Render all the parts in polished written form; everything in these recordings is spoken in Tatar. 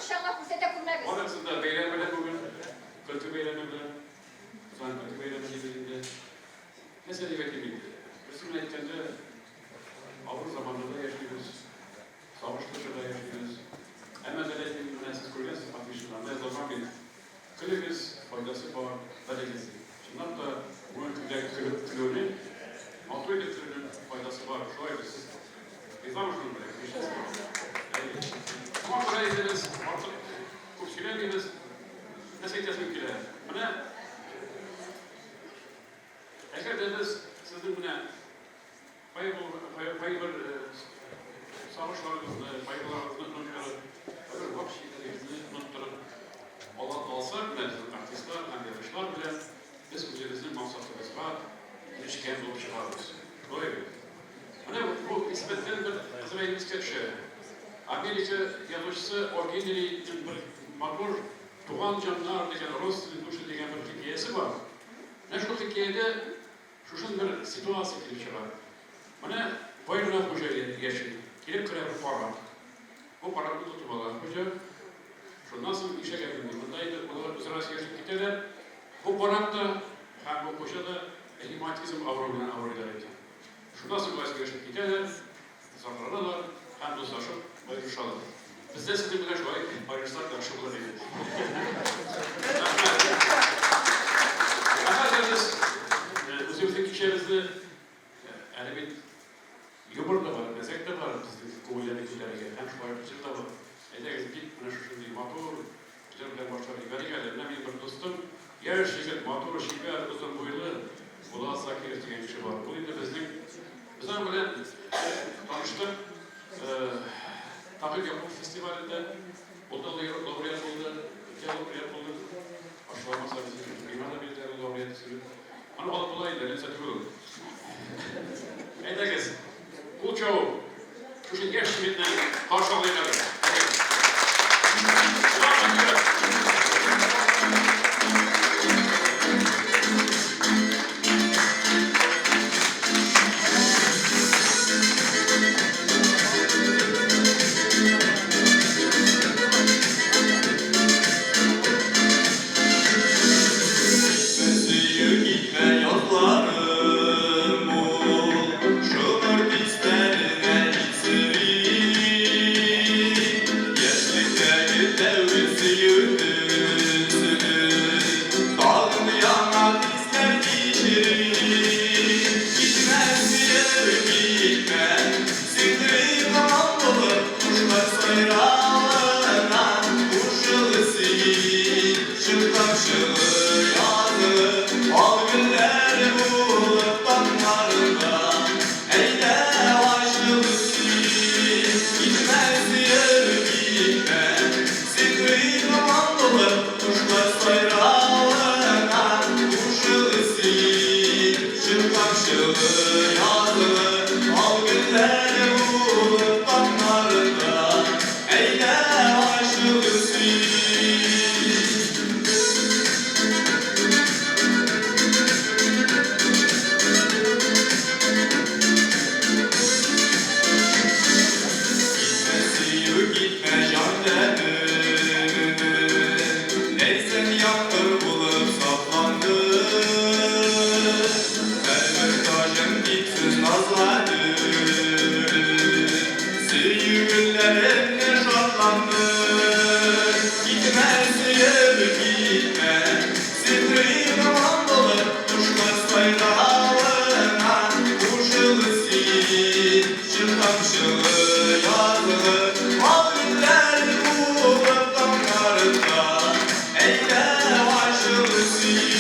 Урысча гына күрсәтә күрмәгез. Барыгызны да бәйрәм белән бүген, көлке бәйрәме белән. Узган көлке бәйрәме дибез инде. Нәрсә дип әйтим инде? Берсе белән әйткәндә, авыр заманнарда яшибез, сагышлы чорда яшибез. Әмма дә ләкин менә сез күргәнсез афишада, анда язылган бит, Көлегез, файдасы бар, белегез дип. Чынлап та, бүгенге көндә көлеп көлүнең, матур итеп көлүнең файдасы бар. Шулай бит, сез ризамы шуның белән, килешәсезме? Әйе. Шуңа күрә инде без артык күп сөйләмибез. Нәрсә әйтәсем килә? Менә әгәр дә без сезнең менә Кайбер сагышларыгызны, кайгыларыгызны оныттырып, кайбер вак чирләрегезне оныттырып ала алсак, менә безнең артистлар һәм язучылар белән без үзебезнең максатыбызга ирешкән булып чыгабыз. Шулай бит? Менә бу нисбәттән бер кызык әйбер искә төшә. Америка язучысы О. Генриның бер матур Туган җаннар дигән, Родственные души дигән бер хикәясе бар. Менә шул хикәядә Шушындый бер ситуация килеп чыга. Менә бай гына хуҗа яши. Килеп керә бер карак. Бу каракны тотып ала хуҗа. Шуннан соң нишләргә белми. Монда инде болар үзара сөйләшеп китәләр. Бу карак та һәм бу хуҗа да ревматизм авыруы белән авырыйлар икән. Шуннан соң болар сөйләшеп китәләр. Зарланалар һәм дуслашып аерышалар. Без дә сезнең белән шулай аерышсак яхшы булыр иде. Рәхмәт. Ә хәзер без үзебезнең кичәбезне әле бит юмор да бар, мәзәк тә бар безнең күңелләрне күтәрергә һәм шулай ук җыр да бар. Әйдәгез, бик менә шушындый матур Җыр белән башлап җибәрик әле. Менә минем бер дустым, яшь егет, матур, чибәр, озын буйлы Булат Закиров дигән кеше бар. Ул инде безнең, без аның белән таныштык Таһир Якупов фестивалендә. Ул да лауреат булды, без дә лауреат булдык. Ачуланмаса, миңа да бирделәр ул лауреат исемен. Аны алып була инде, нәрсә түгел ул. Әйдәгез, кул чабып, шушы яшь егетне каршы алыйк әле. Булат Закиров! Китмә, сөю, китмә, язларым ул, Шомырт исләренә исерик. Яшьлектәге тәүге сөю төсле, Тагын яңа хисләр кичерик. Китмә, сөю, китмә, Синдерик моң булып, кошлар сайравына Кушыл син, чын тамчылы язы, Ал гөлләр булып таңнарында. Әйдә, ачыл син, китмә, сөеп китмә, Синдерик моң булып, кошлар сайравына Кушыл син, чын тамчылы язы, Ал гөлләр булып таңнарында. Әйдә, ачыл син. Китмә, сөю, китмә, җан тәнем, Ләйсән яңгыр булып сафланды. Һәрбер таҗың типсез назга төреп, Сөю гөлләремне шатландыр. Китмә, сөеп, китмә, Сихри моң булып, кошлар сайравына Кушыл син, чын тамчылы язгы Ал гөлләр булып таңнарында. Әйдә, ачыл син.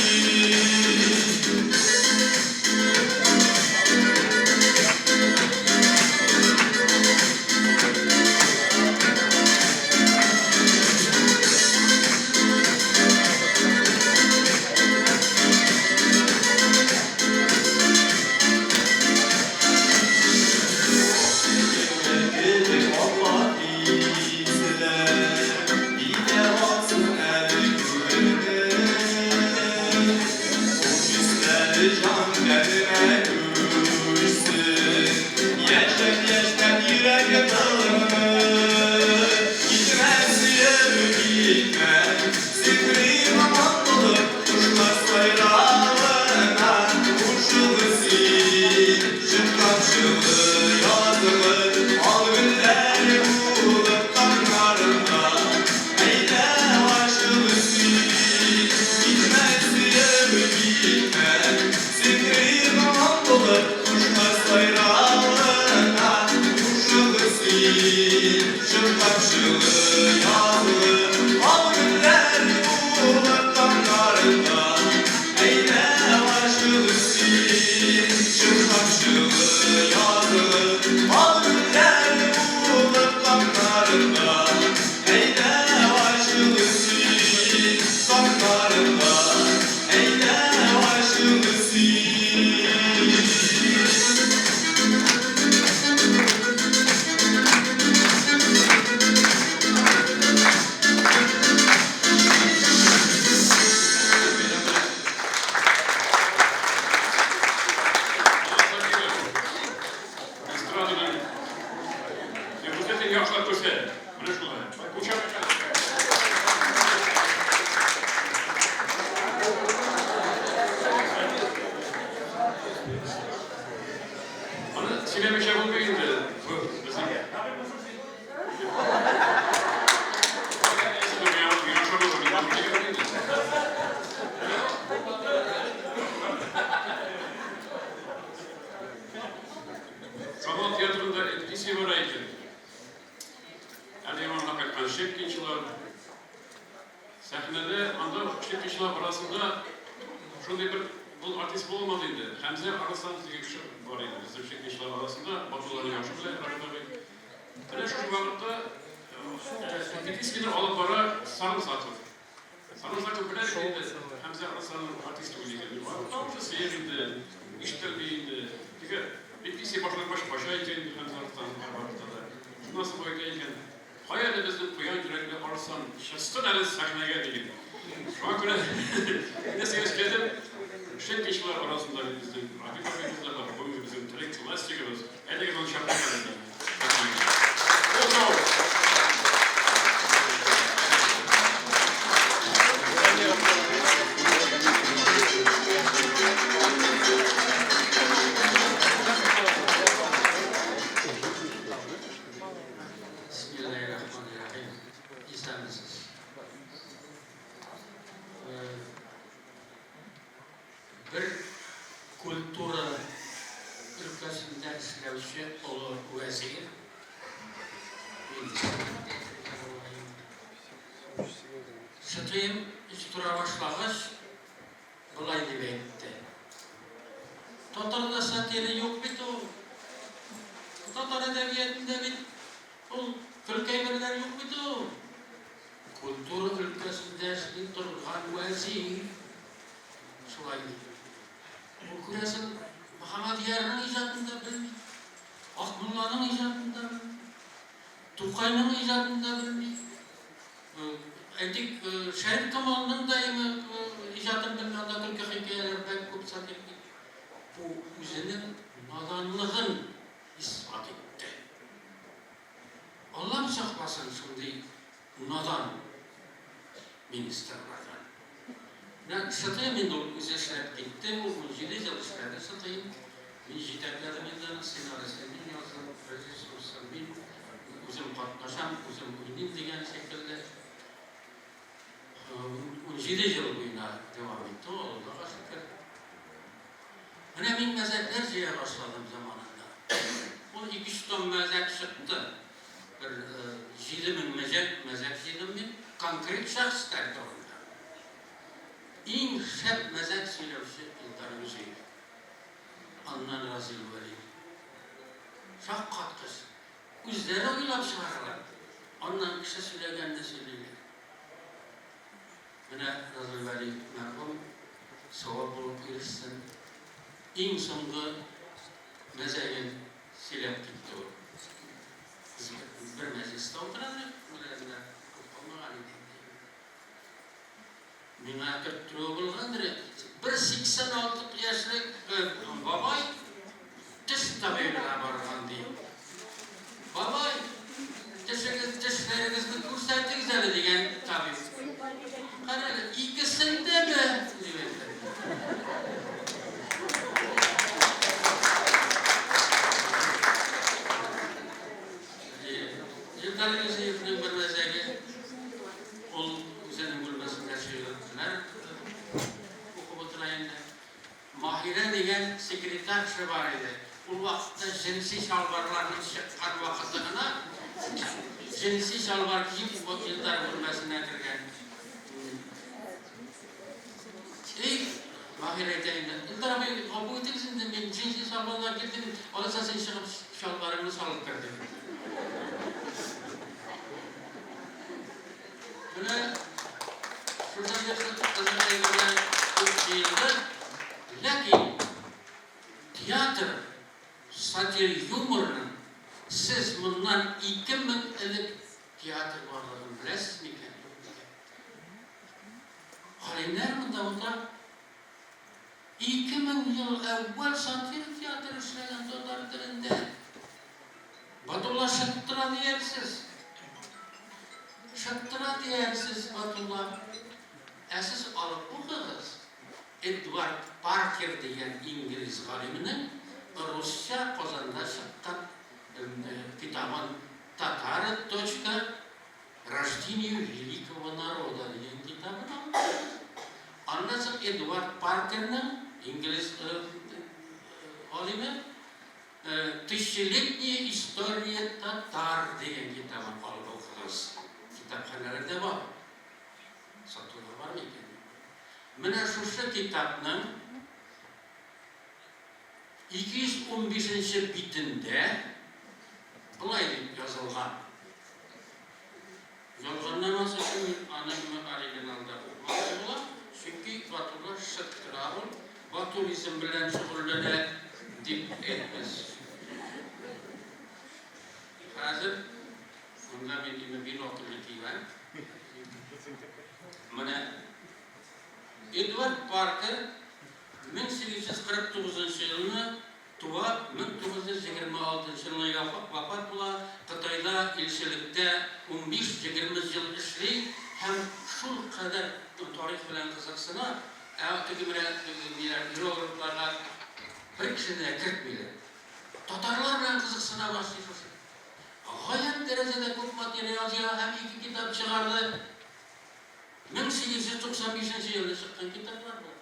Чык тамчылы язлы Ал гөлләр булып тамнарында Әйдә ачыл син. Чык тамчылы язлы Ал гөлләр булып тамнарында Әйдә ачыл син. Тамнарында Әйдә ачыл син. Эстраданың күрсәтең яхшылап күрсәт. Менә шулай. Кул чап. Аны сөйләмичә булмый инде. Бу безнең. Миңа ошамады, миңа ошамады инде. Камал театрында репетиция бара икән. Әле яңа гына кайткан щепкинчылар. Сәхнәдә анда щепкинчылар арасында шундый бер был артист булмады инде. Хәмзә Арысланов дигән кеше бар иде. Безнең щепкинчылар арасында Батулланы яхшы белә Рәхмәт абый. Менә шушы вакытта репетицияне алып бара Сарымсаков. Сарымсаков белә бит инде Хәмзә Арысланов артист түгел икән. Тавышы сыек инде, ишетелми инде. Теге репетиция башлангач кача икән инде Хәмзә Арысланов һәрвакытта да. Шуннан соң әйтә икән: "Кая әле безнең куян йөрәкле Арыслан чыксын әле сәхнәгә", дигән. Шуңа күрә нәрсәгә сөйләдем? Щепкинчылар арасында бит безнең Рафик абыебыз да бар, бүгенге безнең тере классигыбыз. Әйдәгез аны чакырыйк әле инде сәхнәгә. Кул чабу! Бисмиллаһир-рахманир-рахим. Исәнмесез. Бер культура өлкәсендә эшләүче олы вәзир, министр дип әйтергә була инде. Шытыем тора башлагач, болай дип әйтте: "Татарда сатира юк бит ул. Татар әдәбиятында бит ул көлке әйберләр юк бит ул". Культура өлкәсендә эшли торган вәзир шулай ди. Ул, күрәсең, Мөхәммәдьярның иҗатын да белми, Акмулланың иҗатын да белми, Тукайның иҗатын да белми. Әйтик, Шәриф Камалның да иҗатын белми, анда көлке хикәяләр бик күп сатирик. Бу үзенең наданлыгын исбат итте. Аллам сакласын шундый надан министрлардан. Менә Сытыйм инде ул үзе эшләп китте, ул 17 ел эшләде Сытыйм. Мин җитәкләдем инде аны, сценарийсын мин яздым, режиссурсын мин, үзем катнашам, үзем уйныйм дигән шикелле. 17 ел буена дәвам итте ул, Аллага шөкер. Менә мин мәзәкләр җыя башладым заманында. Ул ике-өч том мәзәк чыкты. Бер 7000 мәзәк, мәзәк җыйдым мин, конкрет шәхесләр турында. Иң шәп мәзәк сөйләүче Илдар Юзеев. Аннан Разил Вәлиев. Шаккаткыч. Үзләре уйлап чыгаралар. Аннан кеше сөйләгәнне сөйлиләр. Менә Разил Вәлиев мәрхүм савап булып ирешсен. Иң соңгы мәзәген сөйләп китте ул. Без бер мәҗлестә утыра идек, менә күп калмаган иде инде. Миңа төрттерүе булгандыр, бер 86 яшьлек бабай теш табибына барган, ди. "Бабай, тешегез, тешләрегезне күрсәтегез әле", дигән табиб. "Кара әле, икесен дәме?" дип әйтә. Илдар Юзеевның бер мәзәге, ул үзенең бүлмәсендә шигырьләр укып утыра инде. Маһирә дигән секретарша бар иде. Ул вакытта җенси чалбарларның чыккан вакыты гына. Җенси чалбар киеп, Илдар бүлмәсенә кергән. Эй, Маһир әйтә инде, Илдар абый, гафу итегез инде, мин җенси чалбардан килдем, алайса син чыгып чалбарыңны салып кер, дип. Менә шушындый кызык әйберләр күп җыелды. Ләкин театр сатир юморның сез моннан 2000 элек театр барлыгын беләсез микән, юк микән? Галимнәр монда утыра. 2000 ел әүвәл сатир театры эшләгән татар телендә. Батулла шыттыра диярсез. Шыттыра диярсез, Батулла. Ә сез алып укыгыз. Эдвард Паркер дигән инглиз галименең русча Казанда чыккан китабын Татары точка рождению великого народа дигән китабын алып укыгыз. Аннан соң Эдвард Паркерның, инглиз галиме, Тысячелетняя история татар дигән китабын алып укыгыз. Китапханәләрдә бар. Сатуда бар микән? Менә шушы китапның 215 нче битендә болай дип язылган. Ялганламас өчен мин аны оригиналда укымакчы булам, чөнки Батулла шыттыра ул, батулизм белән шөгыльләнә дип әйтмәс. Хәзер монда мин инде бинокльне кигән. Менә Эдвард Паркер 1849 елны туа, 1926 елны вафат була, Кытайда илчелектә унбиш-егерме ел эшли һәм шулкадәр тарих белән кызыксына, ә теге менә ниләр, иероглифларга бер кешене дә кертмиләр. Татарлар белән кызыксына башлый шушы. Гаять дәрәҗәдә күп материал җыя һәм ике китап чыгарды. 1895 нче елны чыккан китаплар болар.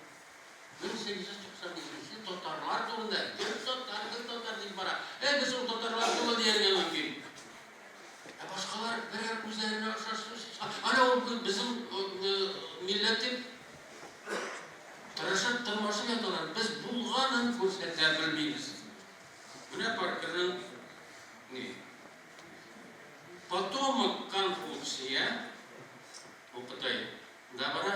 1895 нче татарлар турында гел татар, гел татар дип бара. Әй, без ул татарлар түгел дияргә мөмкин. Ә башкалар берәр үзләренә охшаш сүз. Ана ул безнең милләт дип тырышып, тырмашып яталар. Без булганын күрсәтә белмибез. Менә Паркерның ни? Потомок Конфуция, бу Кытай да бара.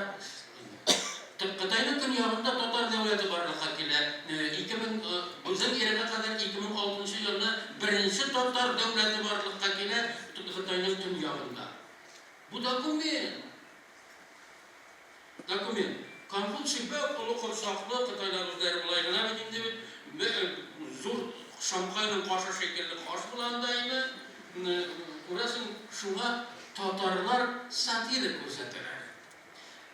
Кытайның көньягында татар дәүләте барлыкка килә. 2000 безнең эрага кадәр 2006 елны беренче татар дәүләте барлыкка килә Кытайның төньягында. Бу документ. Документ. Конфуций бәк олы корсаклы, кытайлар үзләре болай гына бит инде бит, зур шамкайның кашы шикелле каш була анда име, күрәсең, шуңа татарлар сатира күрсәтәләр.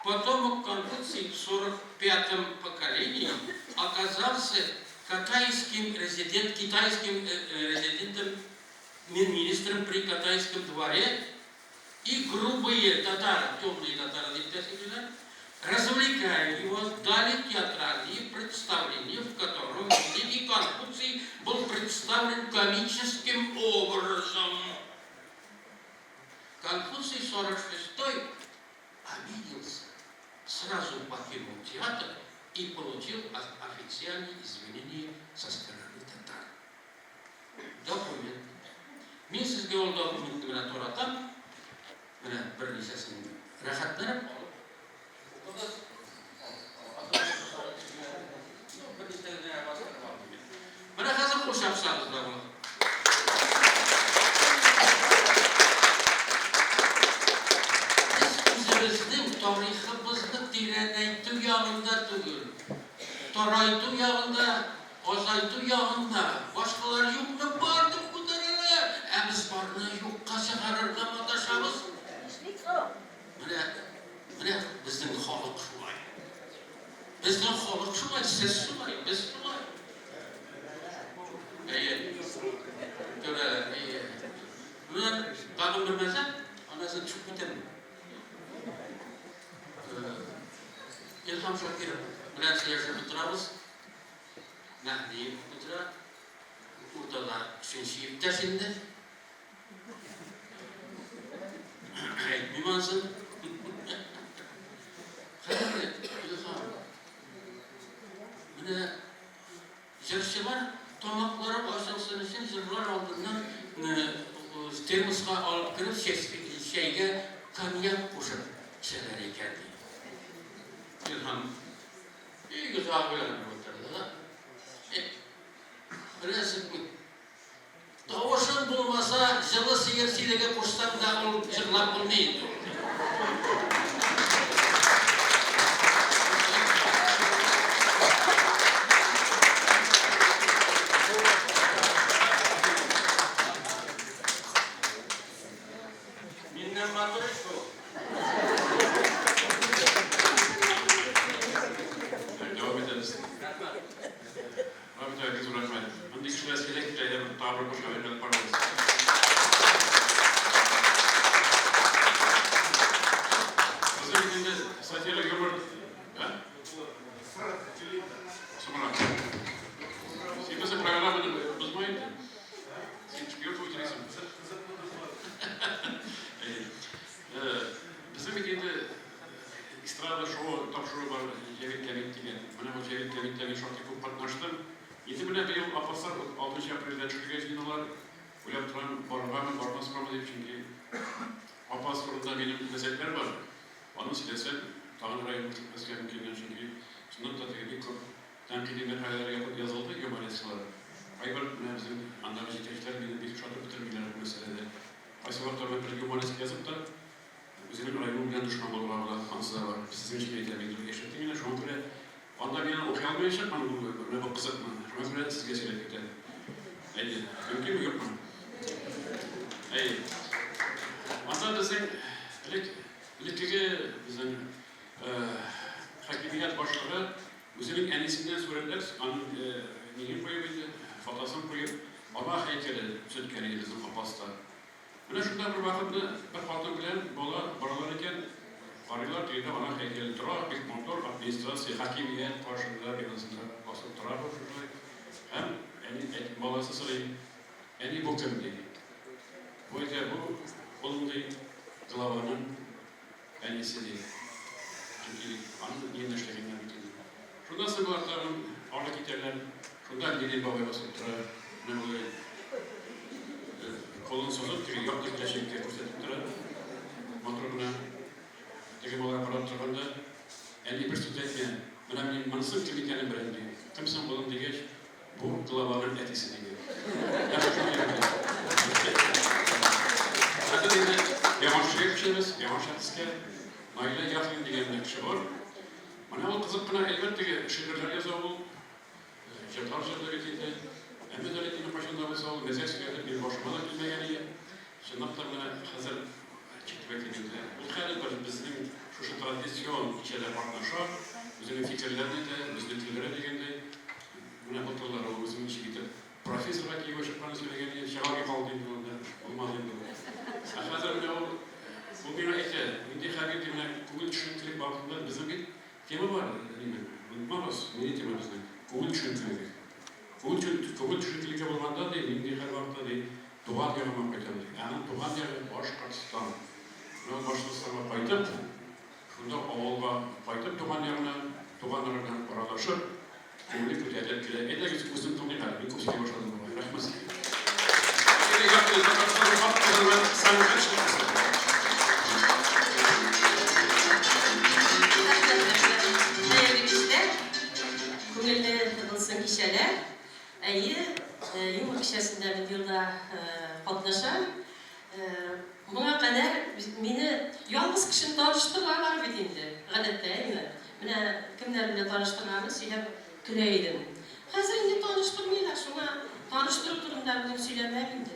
Потомок Конфуций в 45-м поколении оказался катайским резидент, китайским резидентом, министром при катайском дворе и грубые татары, темные татары дип тә сөйлиләр, развлекая его, дали театральные представления, в котором великий Конфуций был представлен комическим образом. Конфуций 46-й обиделся, сразу покинул театр и получил официальные извинения со стороны татар. Документ. Мин сезгә ул документны менә таратам. Менә берничәсен рәхәтләнеп алып укыгыз. Берничә генә бастырып алдым мин. Менә хәзер кул чапсагыз да була. Без үзебезнең тарихыбызны тирәнәйтү ягында түгел, тарайту ягында Азайту ягында башкалар юкны бар дип күтәрәләр, ә без барны юкка чыгарырга маташабыз. Нишлик соң? Менә, менә безнең халык шулай. Безнең халык шулай, сез шулай, без шулай. Әйе. Күрәләр, әйе. Менә тагын бер мәзәк, аннан соң төшеп китәм. Илһам Шакиров белән сөйләшеп утырабыз. Мәһдиев утыра. Уртада өченче иптәш инде. Шуннан соң Хәзер, Илһам, менә җырчылар тамаклары ачылсын өчен җырлар алдыннан термоска алып кереп чәйгә коньяк кушып эчәләр икән, ди. Илһам бик озак уйланып утырды да, беләсеңме, Тавышың булмаса, җылы сыер сидеге кушсаң да ул җырлап булмый инде ул. Миннән матур ич бу. Дәвам итәбез. Рәхмәт. Рабит абый, зур рәхмәт. Мондый кешеләр сирәк килә, әйдә бер тагы бер кул чабыйк әле, пожалуйста. Безнең бит инде сатира юмор, ә? Соңрак. Син безнең программаны бозма инде. Син шпион булып йөрисең. Әйе. Безнең бит инде Эстрада шоуы тапшыруы бар Җәвит Кәмит дигән. Менә бу Җәвит Кәмиттә мин шактый күп катнаштым. Инде менә быел Апаслар алтынчы апрельдә төшерергә җыеналар. Уйлап торам, барыргамы, бармаскамы дип, чөнки Апас турында минем мәзәкләр бар. Аны сөйләсәм, тагын район күрсәтмәскә мөмкиннәр, чөнки чынлап та теге бик күп тәнкыйди мәкаләләр язылды, юморесклар. Кайбер менә безнең андагы җитәкчеләр мине бик ошатып бетермиләр бу мәсьәләдә. Кайсы вакытта менә бер юмореска язып та, Үзенең районы белән дошман булырга була, анысы да бар. Сезнең өчен әйтәм инде, яшәттем инде, шуңа күрә анда мин аны укый алмаячакмын, бу менә бу кызыкны. Шуңа күрә сезгә сөйләп китәм. Әйе, мөмкинме, юкмы? Әйе. Анда безнең элек элеккеге безнең хакимият башлыгы үзенең әнисеннән сурәтләп, аның ниген куеп инде, фотосын куеп, ана һәйкәле төзеткән иде безнең Апаста. Менә шунда бер вакытны бер хатын белән бала баралар икән, карыйлар, тегендә ана һәйкәле тора, бик матур, администрация, хакимият каршында, бинасында басып тора бу шушылай. Һәм әни, әти, баласы сорый, әни, бу кем, ди. Бу әйтә, бу, улым, ди, главаның әнисе, ди. Чөнки аның өендә эшләгәннәр бит инде. Шуннан соң болар тагын ары китәләр. Шунда Ленин бабай басып тора. Менә болай кулын сузып, теге якты киләчәккә күрсәтеп тора. Матур гына. Теге малай карап торганда, әни бер сүз әйтмә. Менә мин монысының кем икәнен беләм, ди. Кем соң, улым, дигәч, бу главаның әтисе, дигән. Нәкъ шундый иде. Хәзер инде яңа кешегә күчәбез, яңа шәхескә. Наилә Яхин дигән бер кеше бар. Менә ул кызык кына әйбер теге, шигырьләр яза ул, җырлар җырлый бит инде. Әмма дә ләкин кайчан да булса ул мәзәк сөйләде, минем башыма да килмәгән иде. Чынлап та менә хәзер читебә килгәндә, ул хәле бер безнең шушы традицион кичәдә катнаша, үзенең фикерләрен әйтә, безне көлдерә дигәндәй. Менә былтырлар ул үзен ничек итеп профессорга кияүгә чыкканын сөйләгән иде, чыга алмый калды инде ул да, булмады инде ул. Ә хәзер менә ул, ул миңа әйтә, нинди хәбир ди, менә күңел төшенкелек вакытында безнең бит тема бар, ниме, онытмагыз, нинди тема безнең, күңел төшенкелеге. Күңел, күңел төшенкелеккә булганда ди, нинди хәл вакытта ди, туган ягыма кайтам ди. Ә аның туган ягы Башкортстан. Менә ул Башкортстанга кайтып, шунда авылга кайтып туган ягына, туганнары белән аралашып, Күңеле күтәрелеп килә. Әйдәгез, үзем тыңлыйк әле. Мин күп сөйли башладым бугай. Рәхмәт сезгә. Татарстанның атказанган сәнгать эшлеклесе. Рәхмәт, рәхмәт. Хәерле кичләр. Күңелле булсын кичәләр. Әйе, юмор кичәсендә мин елда катнашам. Моңа кадәр мине ялгыз кешене таныштыралар бит инде, гадәттә, әйеме? Менә кемнәр белән таныштырганын сөйләп көлә идем. Хәзер инде таныштырмыйлар, шуңа таныштыру турында бүген сөйләмәм инде.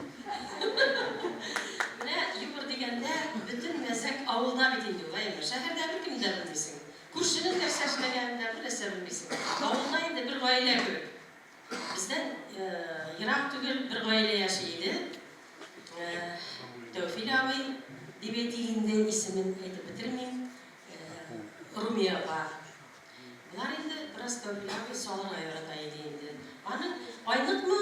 Менә юмор дигәндә, бөтен мәзәк авылда бит инде ул, әйеме? Шәһәрдә беркемне дә белмисең. Күршенең нәрсә эшләгәнен дә, бернәрсә белмисең. Авылда инде бер гаилә кебек. Бездән ерак түгел бер гаилә яши иде. Тәүфил абый дип әйтик инде, исемен әйтеп бетермим. Румия апа. Болар инде бераз Тәүфил абый салырга ярата иде инде. Аның айныкмы,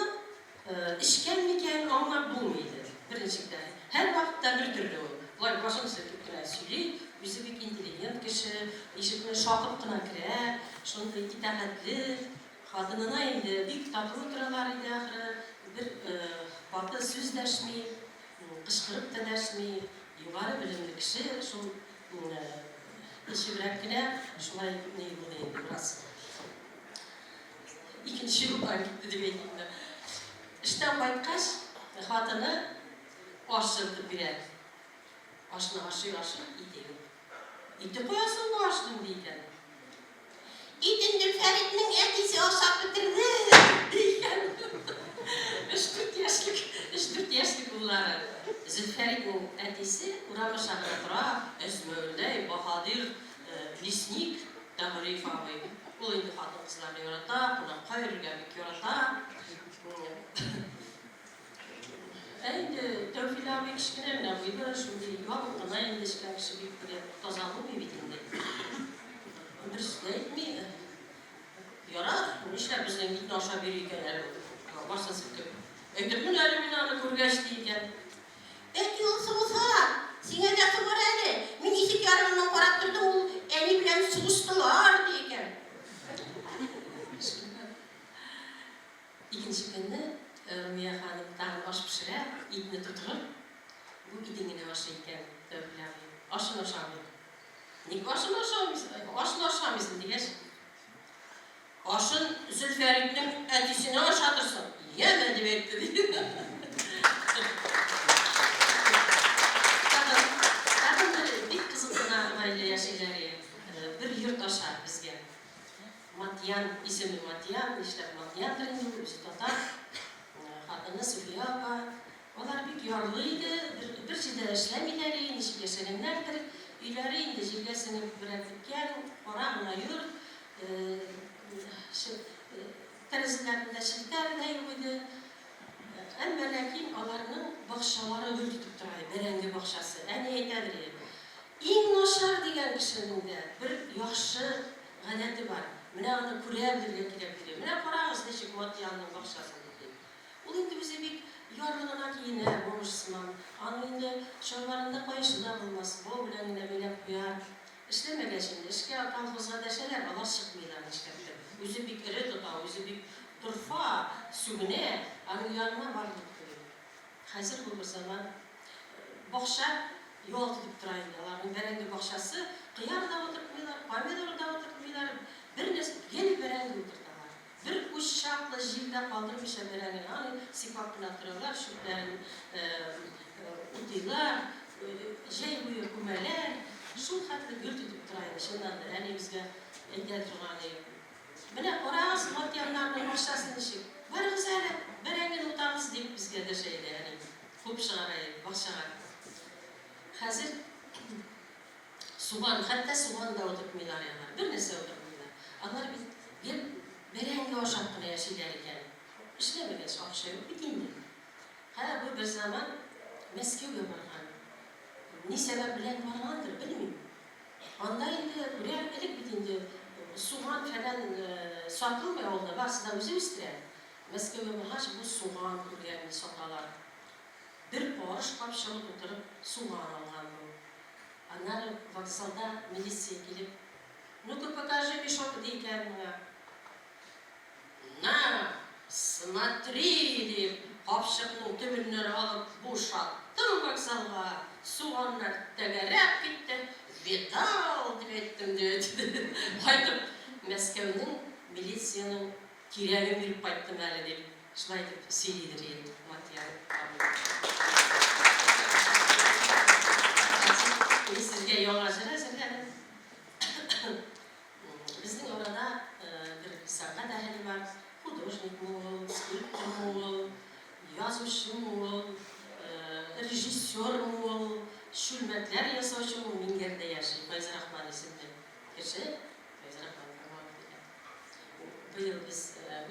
эчкән микән, аңлап булмый иде. Берничек тә. Һәрвакытта бер төрле ул. Болай башын селкеп кенә сөйли, үзе бик интеллигент кеше, ишекне шакып кына керә, шундый итагатьле. Хатынына инде бик тату утыралар иде ахры, бер каты сүз дәшми, кычкырып та дәшми, югары белемле кеше, шул эчебрәк кенә шулай ни булды инде бераз. Икенче юлдан китте дип әйтимме. Эштән кайткач, хатыны аш җылытып бирә. Ашны ашый-ашый, ите юк. Ите кая соң бу ашның, ди икән. Итен Дөлфәритнең әтисе ашап бетерде, ди икән. Өч-дүрт яшьлек, өч-дүрт яшьлек уллары. Зөлфәритнең әтисе урам аша гына тора, әзмәвердәй, баһадир лесник Тәгъриев абый. Ул инде хатын-кызларны ярата, кунакка йөрергә бик ярата. Ә инде Тәүфил абый кечкенә генә буйлы, шундый ябык кына инде эчкән кеше бик теге таза булмый бит инде. Бер сүз дә әйтми. Ярар, нишләп безнең итне ашап йөри икән әле ул? Башын селкеп. Әйтермен әле мин аны күргәч, ди икән. Әти, ул сугыша! Сиңа да сугар әле! Мин ишек ярыгыннан карап тордым, ул әни белән сугыштылар, ди икән. Икенче көнне Румия ханым тагын аш пешерә, итне тутырып. Бу итен генә ашый икән Тәүфил абый. Ашын ашамый. Ник ашын ашамыйсың, ашын ашамыйсың, дигәч, Ашын Зөлфәритнең әтисенә ашатырсың, яме, дип әйтте, ди. Тагын, тагын бер бик кызык кына гаилә яшиләр, бер йорт аша безгә. Матьян, исеме Матьян, нишләп Матьяндыр инде ул, үзе татар. Хатыны Суфия апа. Алар бик ярлы иде, бер җирдә дә эшләмиләр и, ничек яшәгәннәрдер. Өйләре инде җиргә сеңеп берәр беткән, кара гына йорт, тәрәзәләрендә челтәр дә юк иде. Әмма ләкин аларның бакчалары гөлт итеп тора иде, бәрәңге бакчасы. Әни әйтәдер иде, Иң начар дигән кешенең дә бер яхшы гадәте бар, менә аны күрә белергә кирәк, диде. Менә карагыз, ничек Матьянның бакчасын, диде. Ул инде үзе бик ярлы гына киенә, бомж сыман. Аның инде чалбарында каешы да булмас, бау белән генә бәйләп куяр. Эшләмәгәч инде, эшкә колхозга дәшәләр, алар чыкмыйлар нишләптер. Үзе бик эре тота, үзе бик дорфа, сүгенә, аның янына барырлык түгел. Хәзер бу берзаман бакча ялт итеп тора инде. Аларның бәрәңге бакчасы, кыяр да утыртмыйлар, помидор да утыртмыйлар, бер нәрсә, гел бәрәңге утырталар. Бер уч чаклы җир дә калдырмыйча бәрәңгене аны сыйпап кына торалар, чүпләрен утыйлар, җәй буе күмәләр. Шул хәтле гөлт итеп тора инде, чыннан да, әни безгә әйтә торган иде. Менә карагыз, Мартьяннарның бакчасы ничек! Барыгыз әле, бәрәңгене утагыз, дип безгә дәшә иде әни. Куып чыгара иде бакчага. Хәзер Суган, хәтта суган да утыртмыйлар алар, бернәрсә утыртмыйлар. Алар бит гел бәрәңге ашап кына яшиләр икән. Эшләмәгәч, акча юк бит инде. Хә, бу берзаман Мәскәүгә барган. Ни сәбәп белән баргандыр, белмим. Анда инде күрә, элек бит инде суган фәлән сатылмый авылда, барысы да үзе үстерә. Мәскәүгә баргач, бу суган күргән, саталар. Бер арыш капчыгы тутырып суган алган бу. Аннары вокзалда милиция килеп, Ну-ка покажи мешок, ди икән моңа. На, смотри, дип, капчыкның төбеннән алып бушаттым вокзалга, суганнар тәгәрәп китте, видал, дип әйттем, дип әйтте. Кайтып, Мәскәүнең милициянең кирәген биреп кайттым әле, дип, шулай итеп сөйлидер иде Матьян абый. Хәзер мин сезгә яңа җыр әзерләдем. Безнең арада бер сәнгать әһеле бар. Художникмы ул, скульптормы ул, язучымы ул, режиссермы ул, чүлмәкләр ясаучымы ул, Миңгәрдә яши, Фәйзрахман исемле кеше. Фәйзрахман Камалов дигән. Быел без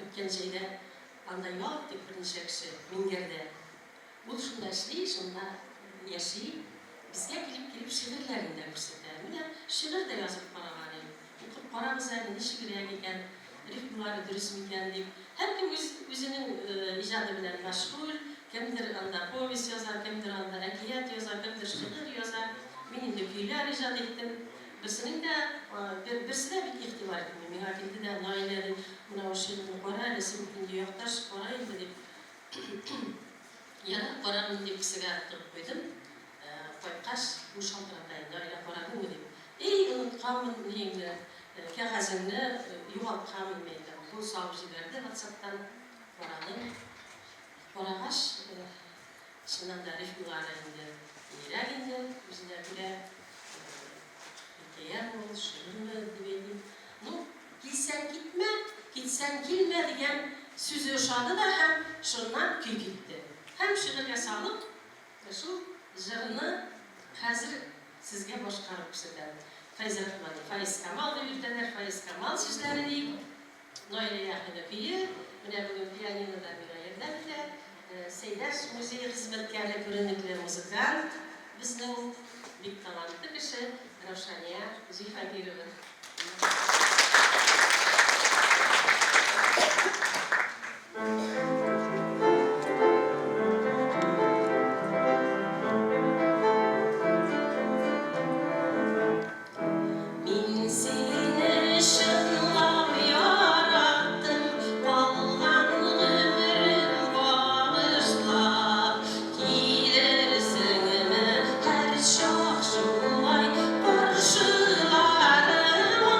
үткән җәйдә анда ял иттек берничә кеше Миңгәрдә. Ул шунда эшли, шунда яши. Безгә килеп-килеп шигырьләрен дә күрсәтә. Менә шигырь дә язып караган идем. Укып карагыз әле, ничегрәк икән, рифмалары дөрес микән дип. Һәркем үз үзенең иҗаты белән мәшгуль. Кемдер анда повесть яза, кемдер анда әкият яза, кемдер шигырь яза. Мин инде көйләр иҗат иттем. Берсенең дә, берсе дә бик игътибар итми. Миңа килде дә, Наилә, ди, менә бу шигырьне кара әле, син бит инде якташ, кара инде, дип. Ярар, карармын дип кесәгә тыгып куйдым. Кайткач, бу шалтырата инде, Наилә, карадыңмы, дип. Эй, онытканмын ниеңне, кәгазеңне югалтканмын, мин әйтәм. Бу салып җибәрде ватсаптан, карадым. Карагач, чыннан да рифмалары инде нирәк инде, үзенә күрә хикәяме ул, шигырьме дип әйтим. Ну, килсәң китмә, китсәң килмә дигән сүзе ошады да һәм шуннан көй китте. Һәм шигырьгә салып, шул җырны хәзер сезгә башкарып күрсәтәм. Фәйзрахман, Фаиз Камал дип йөртәләр, Фаиз Камал сүзләре диик. Наилә Яхина көе, менә бүген пианинода миңа ярдәм итә. Сәйдәш музее хезмәткәре, күренекле музыкант, безнең бик талантлы кеше Раушания Җиһангирова. Мин сине чынлап яраттым, Калган гомерем багышлап. Килерсеңме һәрчак шулай Каршыларыма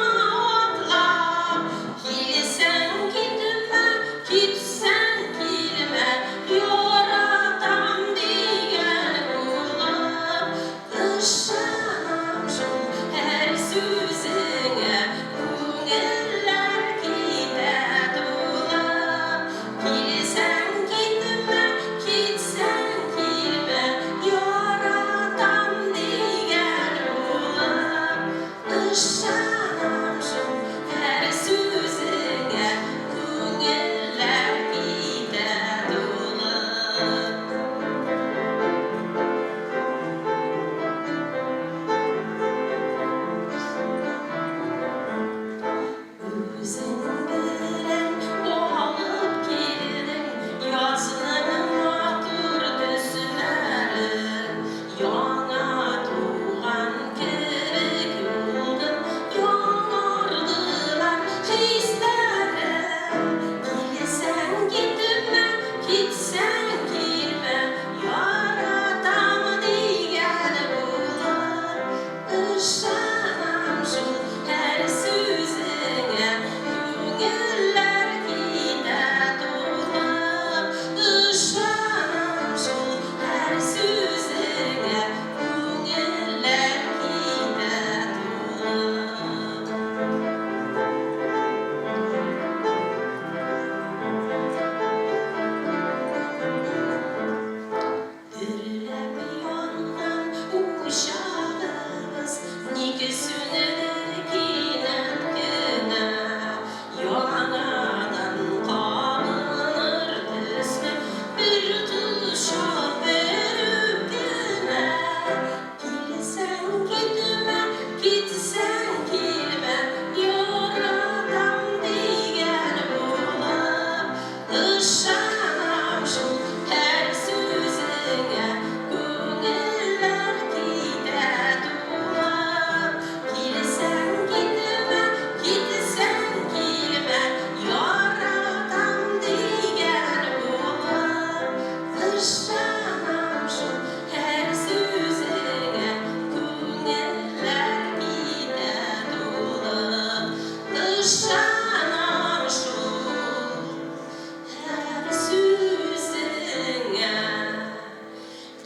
атлап? Килсәң китмә, китсәң килмә, Яратам дигән булып. Ышанам шул һәр сүзеңә, Күңелләр китә тулып. Килсәң китмә, китсәң килмә, Яратам дигән булып. Ышанам шул һәр сүзеңә, Күңелләр китә тулып. Үзең белән алып килдең Язның матур төсләрен. Яңа туган кебек булдым, Яңардылар хисләрем. Килсәң китмә, китсәң килмә, Яратам дигән булып. Ышанам шул һәр сүзеңә, Күңелләр китә тулып. Ышанам шул һәр сүзеңә, Күңелләр китә тулып. Дөрләп янган учагыбыз Ник сүнде кинәт кенә? Яңадан кабыныр төсле Бер кочак, бер үп кенә. Килсәң китмә, китсәң килмә, Яратам дигән булып. Ышанам шул һәр сүзеңә, Күңелләр китә тулып. Килсәң китмә, китсәң килмә, Яратам дигән булып. Ышанам шул һәр сүзеңә, Күңелләр китә тулып. Ышанам шул һәр сүзеңә,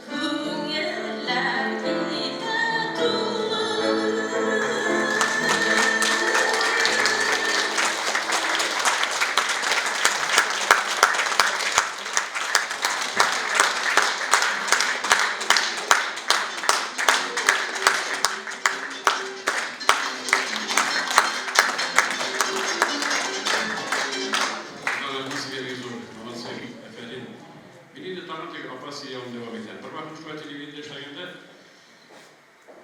Күңелләр китә тулып. Аллаһның сезгә бик зур, молодцы, афәрин. Мин инде тагын теге апа сериалын дәвам итәм. Бервакыт шулай телевидениедә эшләгәндә,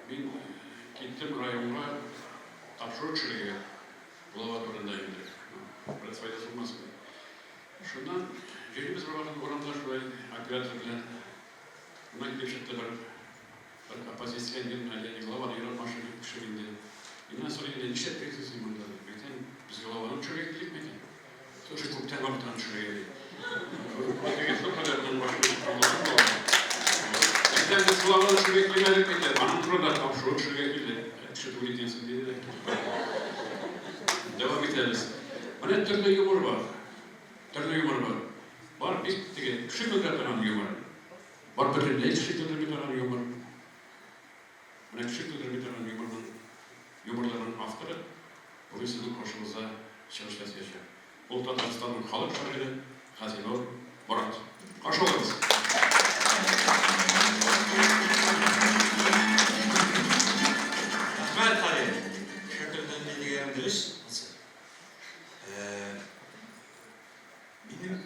мин киттем районга тапшыру төшерергә, булава турында инде. Бераз файдасы булмас инде. Шуннан йөрибез бервакыт урамда шулай оператор белән. Шуннан килеп чыкты бер Бер оппозиционер менә Леонид Главаны яратмаучы кеше инде. Миннән сорый инде, нишләп йөрисең син монда дип. Мин әйтәм, без главаны төшерергә килдек микән? Слушай, күптән вакытын төшерергә ди. Теге шулкадәр тыңлашып аңлашып була. Әйтәм, без главаны төшерергә килмәдек микән? Аның турында тапшыру төшерергә килдек. Кеше түгел икәнсең, диде дә. Дәвам итәбез. Менә төрле юмор бар. Төрле юмор бар. Бар бик теге кеше көлдерә торган юмор. Бар бөтенләй кеше көлдерми торган юмор. Менә кеше көлдерми торган юморның юморларның авторы бүген сезнең каршыгызда чыгыш ясаячак. Ул Татарстанның халык шагыйре Газинур Морат. Каршы алыгыз! Рәхмәт, Халил. Кеше көлдерми дигәнең дөрес, ансы. Минем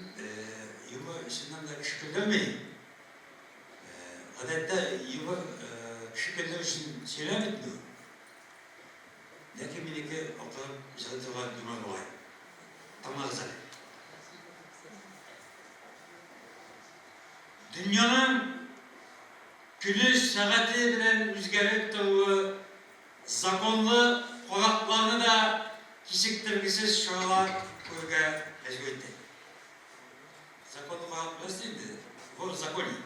юмор чыннан да кеше көлдерми. Гадәттә юмор кеше көлдерү өчен сөйләнә бит инде ул. Ләкин минеке акырып җылый торган юмор бугай. Тыңлагыз әле. Дөньяның көне сәгате белән үзгәреп торуы законлы каракларны да кичектергесез чаралар күрергә мәҗбүр итте. Законлы карак беләсез инде, вор в законе.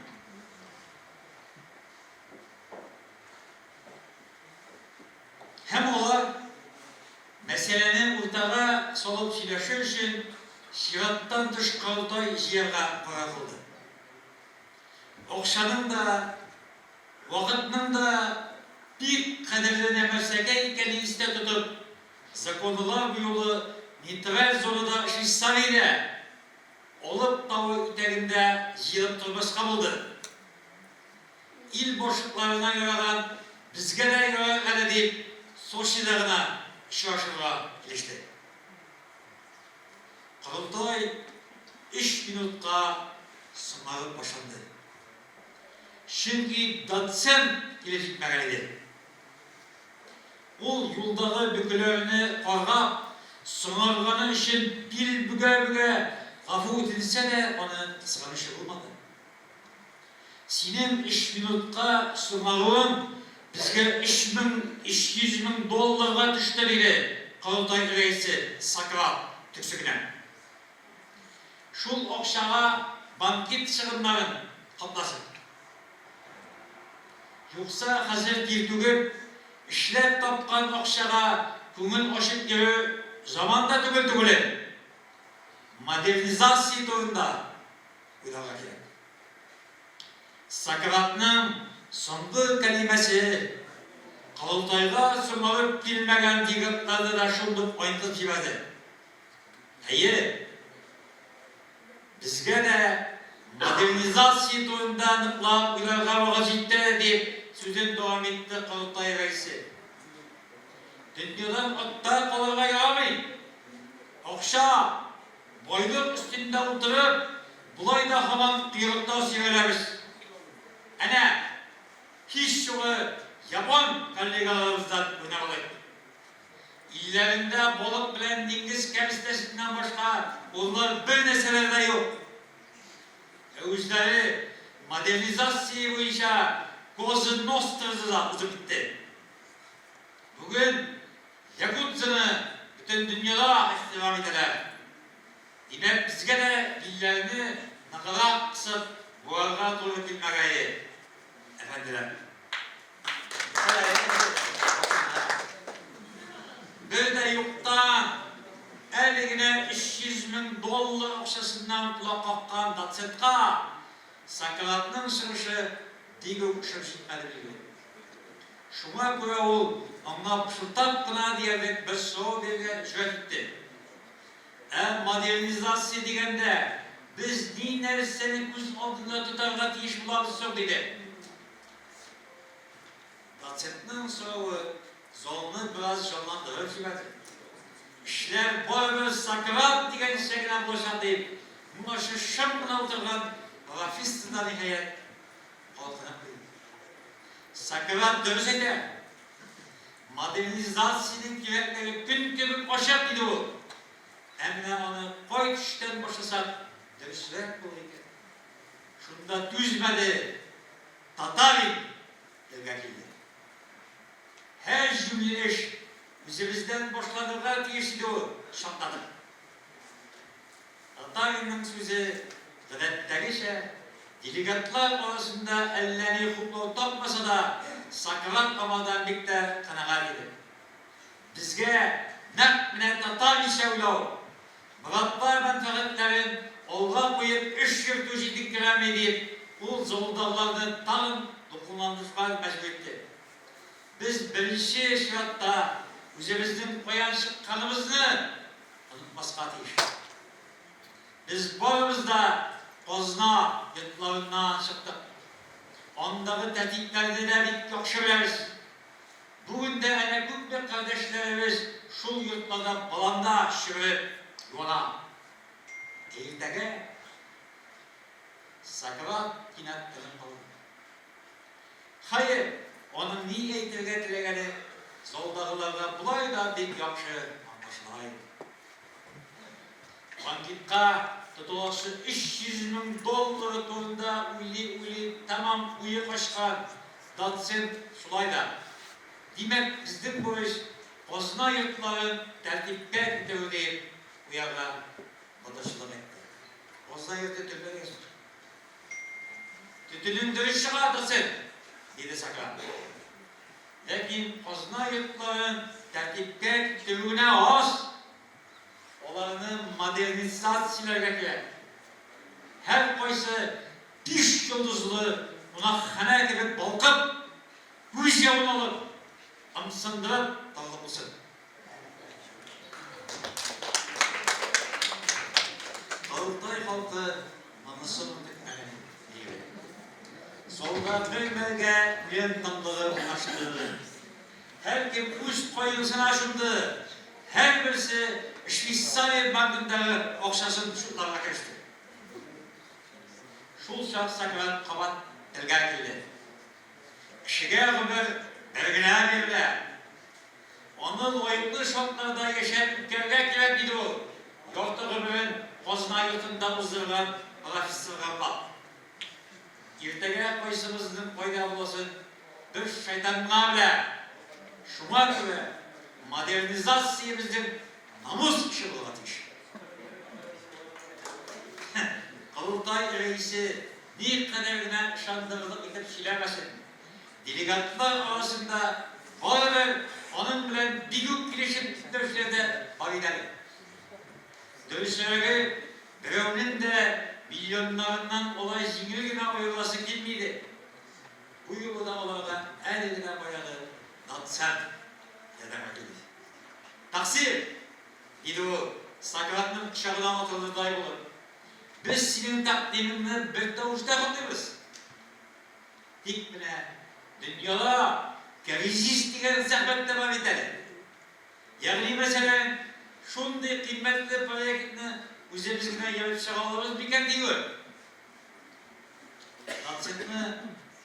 Һәм алар мәсьәләне уртага салып сөйләшер өчен чираттан тыш корылтай җыярга карар кылды. Акчаның да, вакытның да бик кадерле нәмәрсәкәй икәнен истә тотып, законлылар бу юлы нейтраль зонада Швейцариядә, Алып тавы итәгендә җыелып тормаска булды. Ил башлыкларына яраган безгә дә ярар әле дип, Сочида гына очрашырга килеште. Корылтай өч минутка соңарып башланды. Чөнки доцент килеп җитмәгән иде. Ул юлдагы бөкеләрне каргап, соңарганы өчен бил бөгә-бөгә гафу үтенсә дә, аны кызганучы булмады. Синең өч минутка соңаруың безгә 3300 мең долларга төште, диде корылтай рәисе Сократ төксе генә. Шул акчага банкет чыгымнарын капласын. Юкса хәзер тир түгеп, эшләп тапкан акчага күңел ачып йөрү заман да түгел түгелен. Модернизация турында уйларга кирәк. Сократның соңгы кәлимәсе корылтайга соңарып килмәгән делегатларны да шундук айнытып җибәрде. Әйе, безгә дә модернизация турында ныклап уйларга вакыт җитте, дип сүзен дәвам итте корылтай рәисе. Дөньядан артта калырга ярамый. Акча, Байлык өстендә утырып, болай да һаман койрыкта сөйрәләбез. Әнә, һич югы япон коллегаларыбыздан үрнәк алыйк. Илләрендә балык белән диңгез кәбестәсеннән башка урлар бернәрсәләре дә юк. Ә үзләре модернизация буенча Коза Ностраны да узып китте. Бүген Якудзаны бөтен дөньяда ихтирам итәләр. Димәк, безгә дә билләрне ныграк кысып буарга туры килмәгәе, әфәнделәр. Бер дә юктан, әле генә 300 мең доллар акчасыннан колак каккан доцентка Сократның чыгышы бик үк ошап җитмәде, билгеле. Шуңа күрә ул аңа пышылдап кына диярлек бер сорау бирергә җөрьәт итте. Ә модернизация дигәндә без ни-нәрсәне күз алдында тотарга тиеш булабыз соң? диде. Доцентның соравы залны бераз җанландырып җибәрде. Эшләр барыбер Сократ дигәнчә генә булачак дип, моңарчы шым гына утырган Рафис та, ниһаять, калкынып куйды. Сократ дөрес әйтә. Модернизациянең кирәклеге көн кебек ачык, диде ул. Ә менә аны кай төштән башласак, дөресрәк булыр икән? Шунда түзмәде татарин. телгә килде. Һәр җүнле эш үзебездән башланырга тиеш, диде ул, шаккатып. Татаринның сүзе, гадәттәгечә, делегатлар арасында әллә ни хуплау тапмаса да, Сократ аңардан бик тә канәгать иде. Безгә нәкъ менә татаринча уйлау, братлар мәнфәгатьләрен алга куеп эш йөртү җитенкерәми, дип, ул залдагыларны тагын дулкынланышка мәҗбүр итте. Без беренче чиратта үзебезнең каян чыкканыбызны онытмаска тиеш. Без барыбыз да казна йортларыннан чыктык. Андагы тәртипләрне дә бик яхшы беләбез. Бүген дә әнә күпме кардәшләребез шул йортларда баланда чөмереп юана. Ә иртәгә Сократ кинәт тынып калды. Хәер, аның ни әйтергә теләгәне залдагыларга болай да бик яхшы аңлашыла иде. Банкетка тотыласы 300 мең доллары турында уйлый-уйлый тәмам уе качкан доцент шулай да, Димәк, безнең бурыч, казна йортларын тәртипкә китерү, диеп куярга батырчылык итте. Казна йорты төрмәгә язмыш. Төтенең дөрес чыга, доцент, диде Сократ. Ләкин казна йортларын тәртипкә китерү генә аз. Аларны модернизацияләргә кирәк. Һәркайсы биш йолдызлы кунакханә кебек балкып, күз явын алып, ымсындырып торырлык булсын. Корылтай халкы монысын ук көтмәгән иде, билгеле. Залда бер мәлгә үлем тынлыгы урнашты. Һәркем үз кайгысына чумды, һәрберсе Швейцария банкындагы акчасын чутларга кереште. Шул чак Сократ кабат телгә килде. Кешегә гомер бер генә бирелә. Аны лаеклы шартларда яшәп үткәрергә кирәк, диде ул, ярты гомерен казна йортында уздырган профессорга ымлап. Иртәгә кайсыбызның кайда буласын бер шайтан гына белә. Шуңа күрә модернизация безнең намус эше булырга тиеш. Корылтай рәисе никадәр генә ышандырырлык итеп сөйләмәсен, Делегатлар арасында барыбер аның белән бик үк килешеп китмәүчеләр дә бар иде әле. Дөресрәге, берәүнең дә миллионнарыннан алай җиңел генә аерыласы килми иде. Бу юлы да аларга әле генә баягы доцент ярдәмгә килде. Тәкъсир! диде ул, Сократның кочагына атылырдай булып. Без синең тәкъдимеңне бертавышта хуплыйбыз. Тик менә дөньяда кризис дигән зәхмәт тә бар бит әле. Ягъни мәсәлән, шундый кыйммәтле проектны үзебез генә ерып чыга алырбыз микән диюе. Доцентны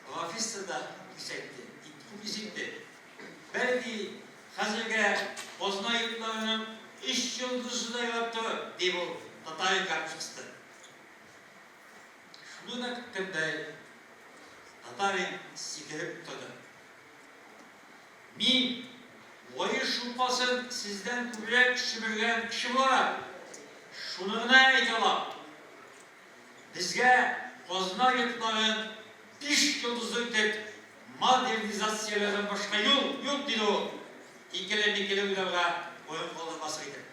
профессор да кисәтте, хуп итте. Бәлки, хәзергә казна йортларының өч йолдызы да ярап торыр, дип ул Татаринга күз кысты. Шуны да көткәндәй, татарин сикереп торды. Мин, Лаеш шулпасын сездән күбрәк чөмергән кеше буларак, шуны гына әйтә алам, безгә казна йортларын биш йолдызлы итеп модернизацияләүдән башка юл юк, диде ул, икеле-микеле уйларга урын калдырмаслык итеп.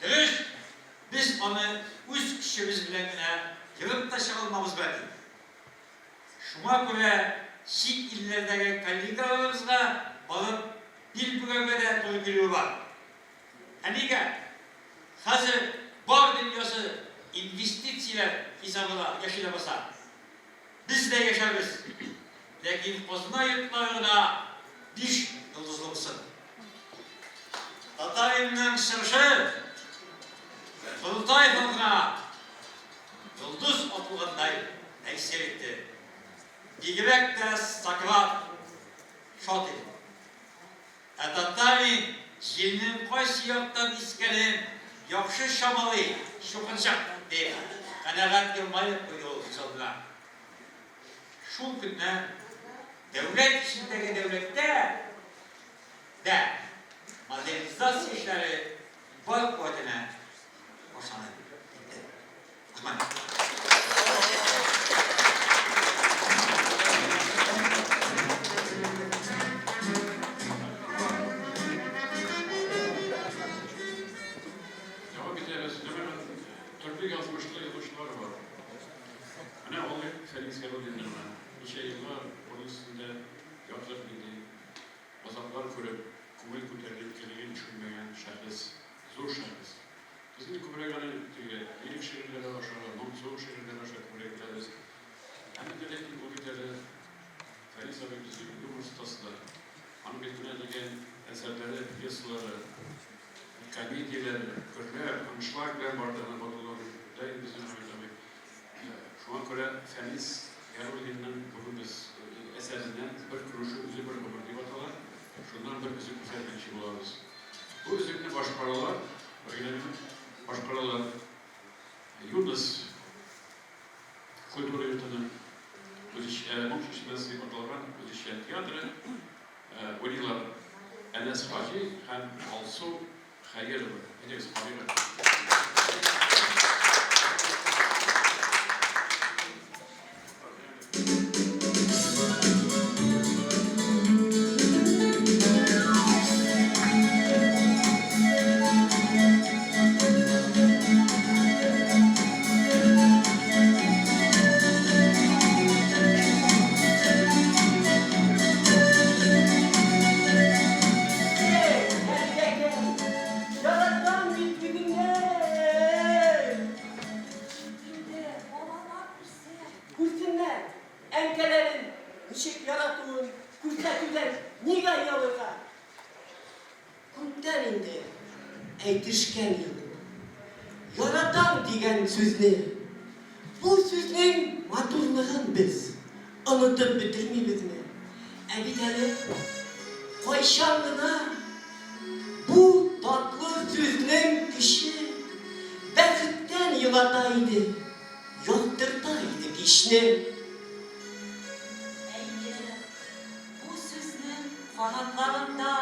Дөрес, без аны үз көчебез белән генә ерып та чыга алмабыз бәлки. Шуңа күрә чит илләрдәге коллегаларыбызга барып бил бөгәргә дә туры килүе бар. Ә нигә? Хәзер бар дөньясы инвестицияләр хисабына яши ләбаса. Без дә яшәрбез, ләкин казна йортлары гына биш йолдызлы булсын. Татаринның чыгышы Корылтай халкына йолдыз атылгандай тәэсир итте. Бигрәк тә Сократ шат иде. Ә татарин җилнең кайсы яктан искәнен яхшы чамалый, чукынчык, дип, канәгать елмаеп куйды ул үзалдына. Шул көннән дәүләт эчендәге дәүләттә дә модернизация эшләре бар куәтенә башланып китте. Рәхмәт. Дәвам итәбез. Җәмәгать, төрле язмышлы язучылар бар. Менә алыйк Фәнис Яруллинны гына. Ничә еллар урын өстендә ятып нинди газаплар күреп, күңел күтәренкелеген төшермәгән шәхес, зур шәхес. Без инде күбрәк аны теге лирик шигырьләре аша, моңсу шигырьләре аша күбрәк беләбез. Һәм инде ләкин ул бит әле Фәнис абый безнең юмор остасы да. Аның бит менә дигән әсәрләре, пьесалары, комедияләре, гөрләп, аншлаг белән барды аны Батулла абый. Да инде безнең Хамит абый. Шуңа күрә Фәнис Яруллинның бүген без әсәреннән Бер күрешү үзе бер гомер дип атала, шуннан бер өзек күрсәтмәкче булабыз. Бу өзекне башкаралар, бер генә минут, башкаралар Юныс культура йортының Моң чишмәсе дип аталган үзешчән театры, уйныйлар Әнәс Хаҗи һәм Алсу Хәерова. Әйдәгез, карыйк әле. Эй, Хәлиләкәй, яратам бит үзеңне! Инде балалар үсә. Күрсеннәр, әнкәләрен ничек яратуын күрсәтүдән нигә оялырга? Күптән инде әйтешкән юк. Яратам дигән сүзне. Бу сүзнең матурлыгын без онытып бетермибезме? Ә бит әле кайчан гына бу татлы сүзнең көче бәхеттән елата иде, яктырта иде кичне. Әйе, бу сүзнең канатларында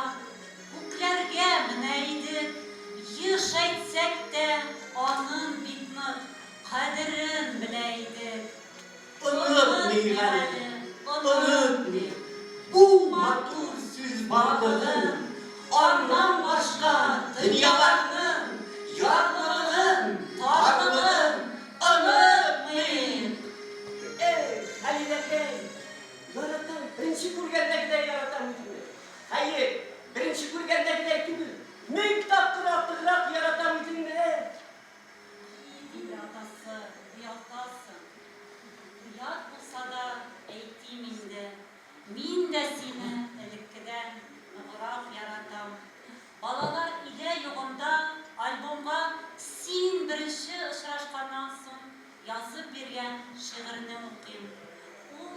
күкләргә менә идек, еш әйтсәк тә, аның бик нык кадерен белә идек. Онытмыйк әле, онытмыйк, бу матур сүз барлыгын, аннан башка дөньяларның ярлылыгын, тарлыгын онытмыйк! Эх, Хәлиләкәй, яратам, беренче күргәндәгедәй яратам үзеңне. Хәер, беренче күргәндәгедәй түгел, мең тапкыр артыграк яратам үзеңне. И, диде атасы, оялтасың. Оят булса да әйтим инде, мин дә сине элеккедән ныграк яратам. Балалар өйдә югында альбомга син беренче очрашканнан соң язып биргән шигырьне укыйм. Ул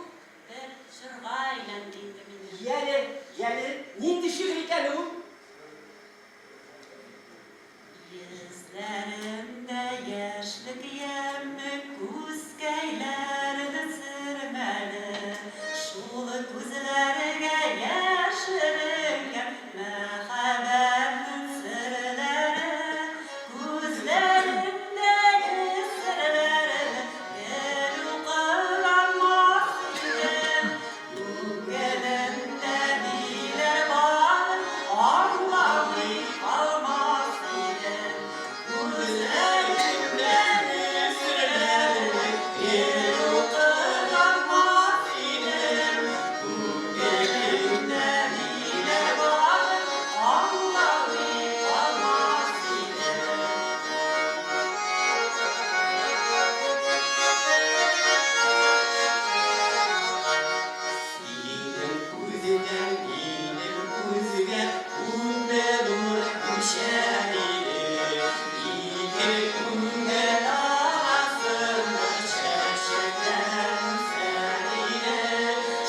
бер җырга әйләнде инде минем. Яле, яле, нинди шигырь икән ул? Йөзләрендә яшьлек яме, Күзкәйләрдә сөрмәле. Шул күзләргә яшеренгән Мәхәббәтнең серләре. Күзләрендәге серләрне Гел укыганмас идем. Күңелемдә ниләр барын Аңламый калмас идем. Күзләреңдәге серләрне Гел укыганмас идем. Күңелемдә ниләр барын Аңламый калмас идем. Синең күздән минем күзгә Күпме нур күчә иде. Ике күңел арасында Чәчәкләр үсә иде.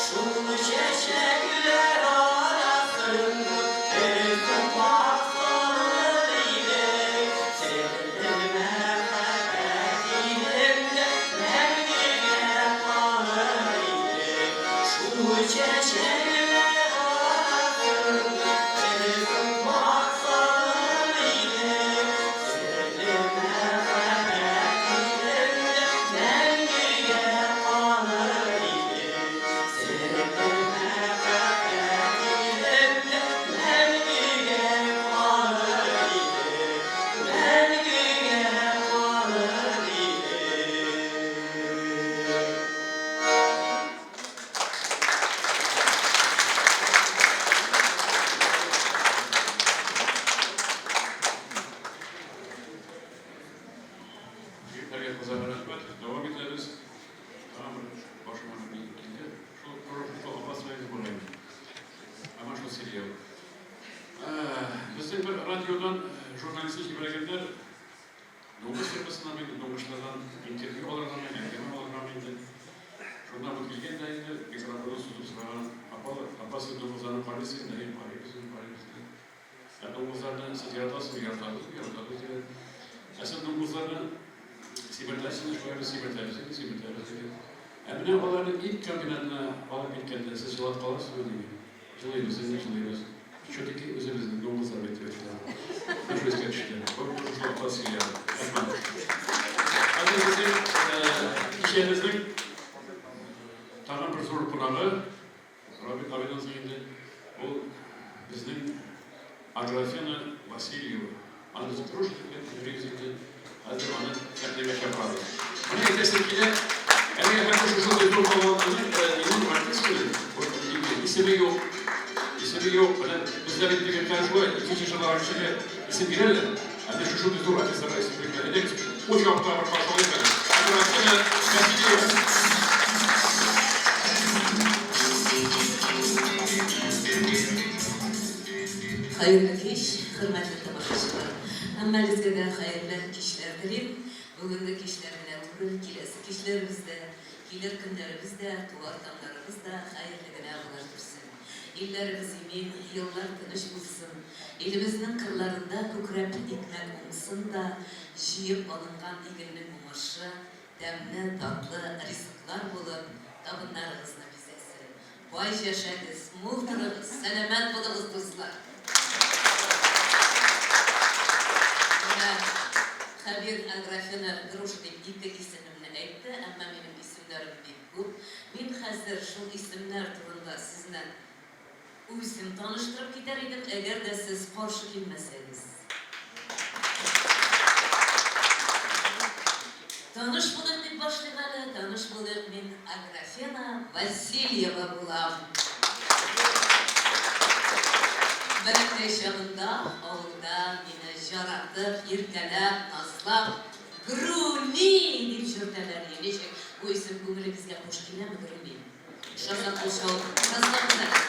Шул чәчәкләр арасында Без туфрак салыр идек. Серле мәхәббәт илендә Мәңгегә калыр идек. радиодан журналистны җибәргәннәр, дуңгыз фермасыннан инде, дуңгызлардан интервью алыргамы, әңгәмә алыргамы инде. Шунда бу килгән дә инде, микрофонын сузып сораган, Апа, апа, сез дуңгызларны карыйсызмы? Әйе, карыйбыз инде, карыйбыз, дигән. Ә дуңгызларны сез яратасызмы? Яратабыз, яратабыз, дигән. Ә сез дуңгызларны симертәсезме? Шулай без симертәбез инде, симертәбез, дигән. Ә менә аларны ит комбинатына алып киткәндә, сез елап каласызмы? Дигән. Җылыйбыз инде, җылыйбыз. Чүтеки үзебезнең дуңгызлар бит дип әйтәләр. Менә шул искә төште. Бу шушы вакытта сөйләде. Рәхмәт. Хәзер безнең кичәбезнең тагын бер зур кунагы Рабит абыйдан соң инде ул безнең Аграфена Васильева. Аны без Груша дип әйтеп йөрибез инде. Хәзер аны сәхнәгә чакырабыз. Менә әйтәсем килә, әлегә хәтле шушындый зур талантлы минем артистканы, вот исеме юк. Исеме юк. Менә бездә бит теге шулай, икенче чыгарган кешегә исем бирәләр. Ә менә шушындый зур артистларга исем бирмиләр. Әйдәгез, кул чабып тагын бер каршы алыйк әле. Аграфена Васильева. Хәерле кич, хөрмәтле тамашачылар! Һәммәгезгә дә хәерле кичләр телим. Бүгенге кичләр генә түгел, киләсе кичләребез дә, килер көннәребез дә, туар таңнарыбыз да хәерле генә була күрсен. Илләребез имин, еллар тыныч булсын. Илебезнең кырларында күкрәп икмәк уңсын да, җыеп алынган игеннең уңышы тәмле, татлы ризыклар булып, табыннарыгызны бизәсен. Бай җәшәгез, мул торыгыз, сәламәт булыгыз, дуслар! Менә Хәбир Аграфена Груша дип ике исемемне әйтте, әмма минем исемнәрем бик күп. Мин хәзер шул исемнәр турында сезне үзем таныштырып китәр идем, әгәр дә сез каршы килмәсәгез. Таныш булыйк дип башлыйк әле, таныш булыйк, мин Аграфена Васильева булам. Бәләкәй чагында авылда мине җаратып, иркәләп, назлап Груни дип җөртәләр иде. Ничек, бу исем күңелегезгә хуш киләме, Груни? Ошаса кул чабып раслагыз әле.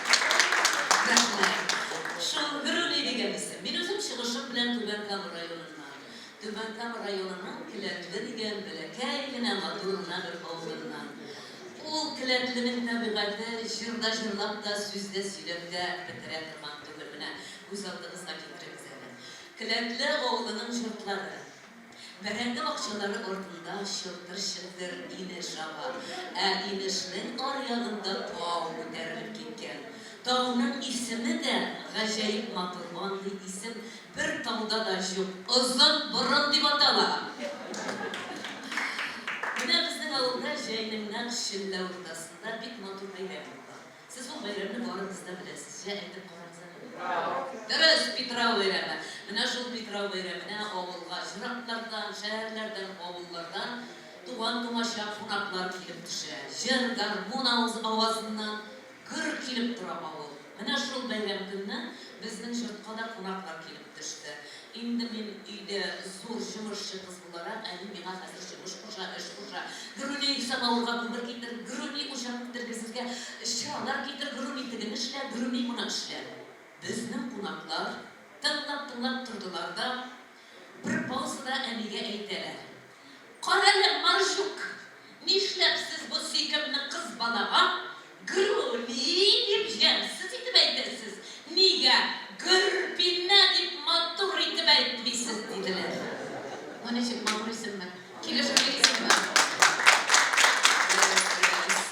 Рәхмәт. Шул Груни дигән исем. Мин үзем чыгышым белән Түбән Кама районыннан. Түбән Кама районының Келәтле дигән бәләкәй генә, матур гына бер авылыннан. Ул Келәтленең табигате җырда җырлап та, сүздә сөйләп тә бетерә торган түгел. Менә күз алдыгызга китерегез әле. Келәтле авылының җортлары. Бәрәңге бакчалары артында чылтыр-челтер инеш ага. Ә инешнең аръягында тау күтәрелеп киткән. Тауның исеме дә гаҗәеп матур, андый исем бер тауда да җук, Озын борын дип атала. Менә безнең авылда җәйнең нәкъ челлә уртасында бик матур бәйрәм була. Сез ул бәйрәмне барыгыз да беләсез. Җә, әйтеп карагыз әле. Дөрес, Питрау бәйрәме. Менә шул Питрау бәйрәменә авылга җыраклардан, шәһәрләрдән, авыллардан туган-тумача, кунаклар килеп төшә. Җыр, гармун авазыннан Гөр килеп тора авыл. Менә шул бәйрәм көнне безнең җортка да кунаклар килеп төште. Инде мин өйдә зур җомышчы кыз буларак, әни миңа хәзер җомыш куша, эш куша. Гөрүни, самавырга күмер китер, Гөрүни, учак тергезергә чыралар китер, Гөрүни, тегене эшлә, Гөрүни, моны эшлә. Безнең кунаклар тыңлап-тыңлап тордылар да, бер паузада әнигә әйтәләр. Карале, Марҗук, нишләп сез бу сөйкемле кыз балага Груни дип җәмсез итеп әйтәсез, нигә Гөрпинә дип матур итеп әйтмисез, диделәр. Бу ничек, матур исемме? Килешерлек исемме? Дөрес, дөрес.